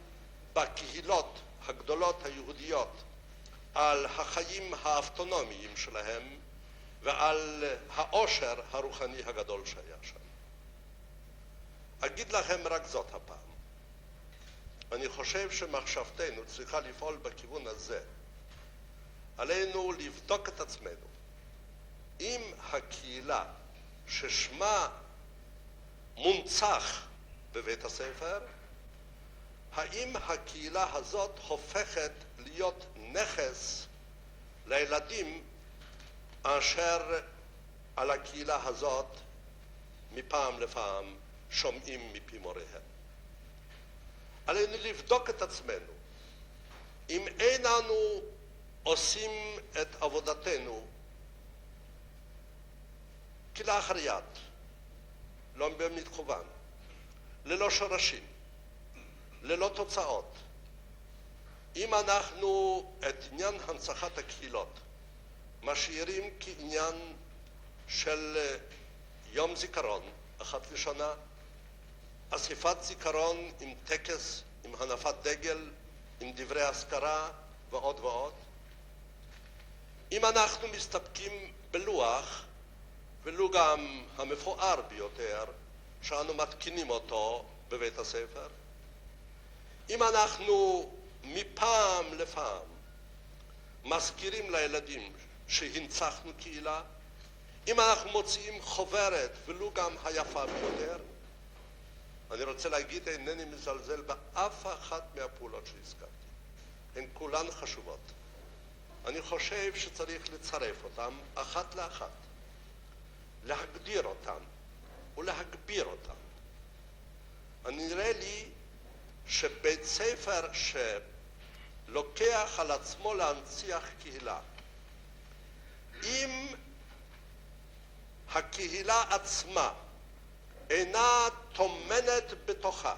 S3: בקהילות הגדולות היהודיות על החיים האבטונומיים שלהם ועל העושר הרוחני הגדול שהיה שם. אגיד לכם רק זאת הפעם. אני חושב שמחשבתנו צריכה לפעול בכיוון הזה. עלינו לבדוק את עצמנו. אם הקהילה ששמה מונצח בבית הספר, האם הקהילה הזאת הופכת להיות נכס לילדים אשר על הקהילה הזאת מפעם לפעם שומעים מפי מוריהם. עלינו לבדוק את עצמנו. אם אין אנו עושים את עבודתנו כלאחר יד, לא במכוון, ללא שורשים, ללא תוצאות, אם אנחנו את עניין הנצחת הקהילות משאירים כעניין של יום זיכרון אחת לשנה, אסיפת זיכרון עם טקס, עם הנפת דגל, עם דברי אזכרה ועוד ועוד. אם אנחנו מסתפקים בלוח, ולו גם המפואר ביותר, שאנו מתקינים אותו בבית הספר, אם אנחנו מפעם לפעם מזכירים לילדים שהנצחנו קהילה, אם אנחנו מוציאים חוברת, ולו גם היפה ביותר, אני רוצה להגיד, אינני מזלזל באף אחת מהפעולות שהזכרתי. הן כולן חשובות. אני חושב שצריך לצרף אותן אחת לאחת, להגדיר אותן ולהגביר אותן. נראה לי שבית ספר שלוקח על עצמו להנציח קהילה, אם הקהילה עצמה אינה טומנת בתוכה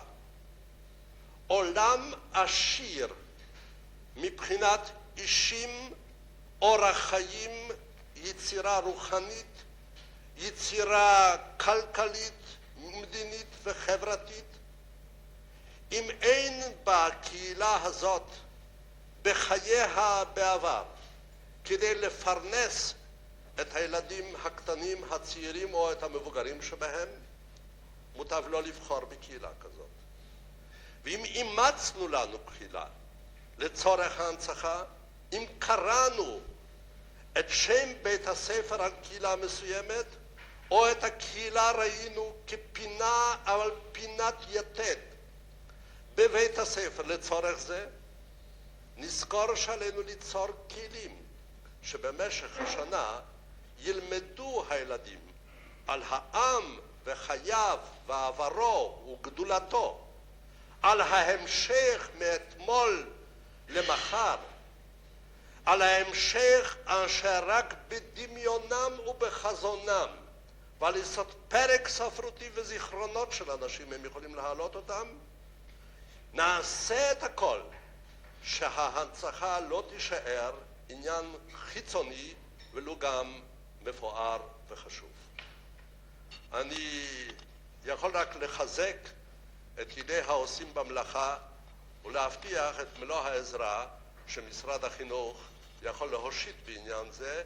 S3: עולם עשיר מבחינת אישים, אורח חיים, יצירה רוחנית, יצירה כלכלית, מדינית וחברתית, אם אין בקהילה הזאת בחייה בעבר כדי לפרנס את הילדים הקטנים, הצעירים או את המבוגרים שבהם, מוטב לא לבחור בקהילה כזאת. ואם אימצנו לנו קהילה לצורך ההנצחה, אם קראנו את שם בית הספר על קהילה מסוימת, או את הקהילה ראינו כפינה, אבל פינת יתד בבית הספר לצורך זה, נזכור שעלינו ליצור כלים שבמשך השנה ילמדו הילדים על העם וחייו ועברו וגדולתו, על ההמשך מאתמול למחר, על ההמשך אשר רק בדמיונם ובחזונם ועל יסוד פרק ספרותי וזיכרונות של אנשים הם יכולים להעלות אותם, נעשה את הכל שההנצחה לא תישאר עניין חיצוני ולו גם מפואר וחשוב. אני יכול רק לחזק את ידי העושים במלאכה ולהבטיח את מלוא העזרה שמשרד החינוך יכול להושיט בעניין זה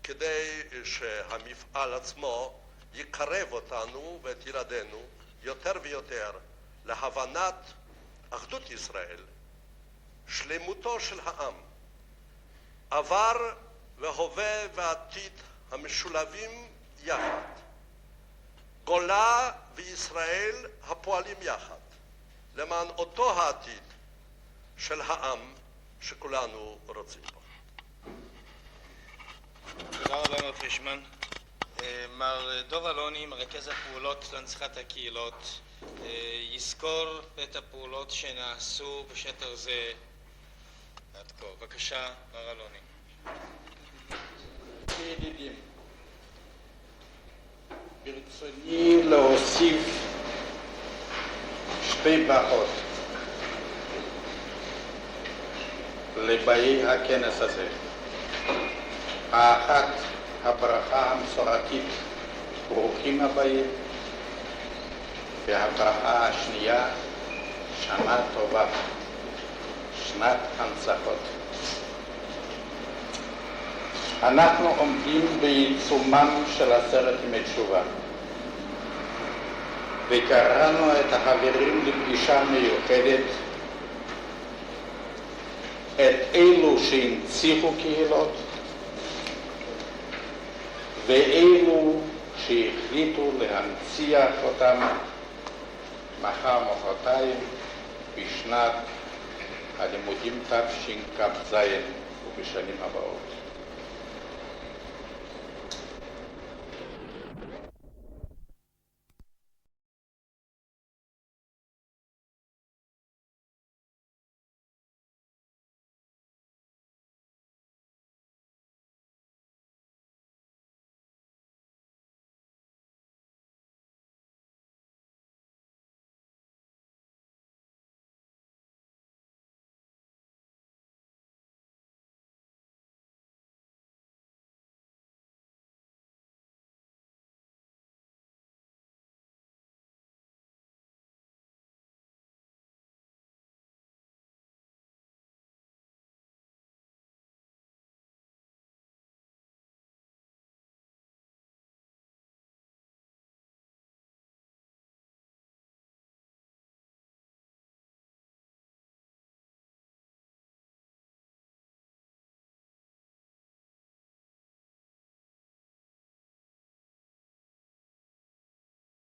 S3: כדי שהמפעל עצמו יקרב אותנו ואת ילדינו יותר ויותר להבנת אחדות ישראל, שלמותו של העם, עבר והווה ועתיד המשולבים יחד, גולה וישראל הפועלים יחד למען אותו העתיד של העם שכולנו רוצים בו.
S4: תודה רבה מר פישמן. מר דוב אלוני, מרכז הפעולות להנצחת הקהילות, יסקור את הפעולות שנעשו בשטח זה עד כה. בבקשה, מר אלוני.
S5: ידידים, ברצוני להוסיף שתי ברכות לבאי הכנס הזה. האחת, הברכה המסורתית, ברוכים הבאים, והברכה השנייה, שנה טובה, שנת הנצחות. אנחנו עומדים בעיצומם של עשרת ימי תשובה, וקראנו את החברים לפגישה מיוחדת, את אלו שהנציחו קהילות ואלו שהחליטו להנציח אותם מחר מחרתיים בשנת הלימודים תשכ"ז ובשנים הבאות.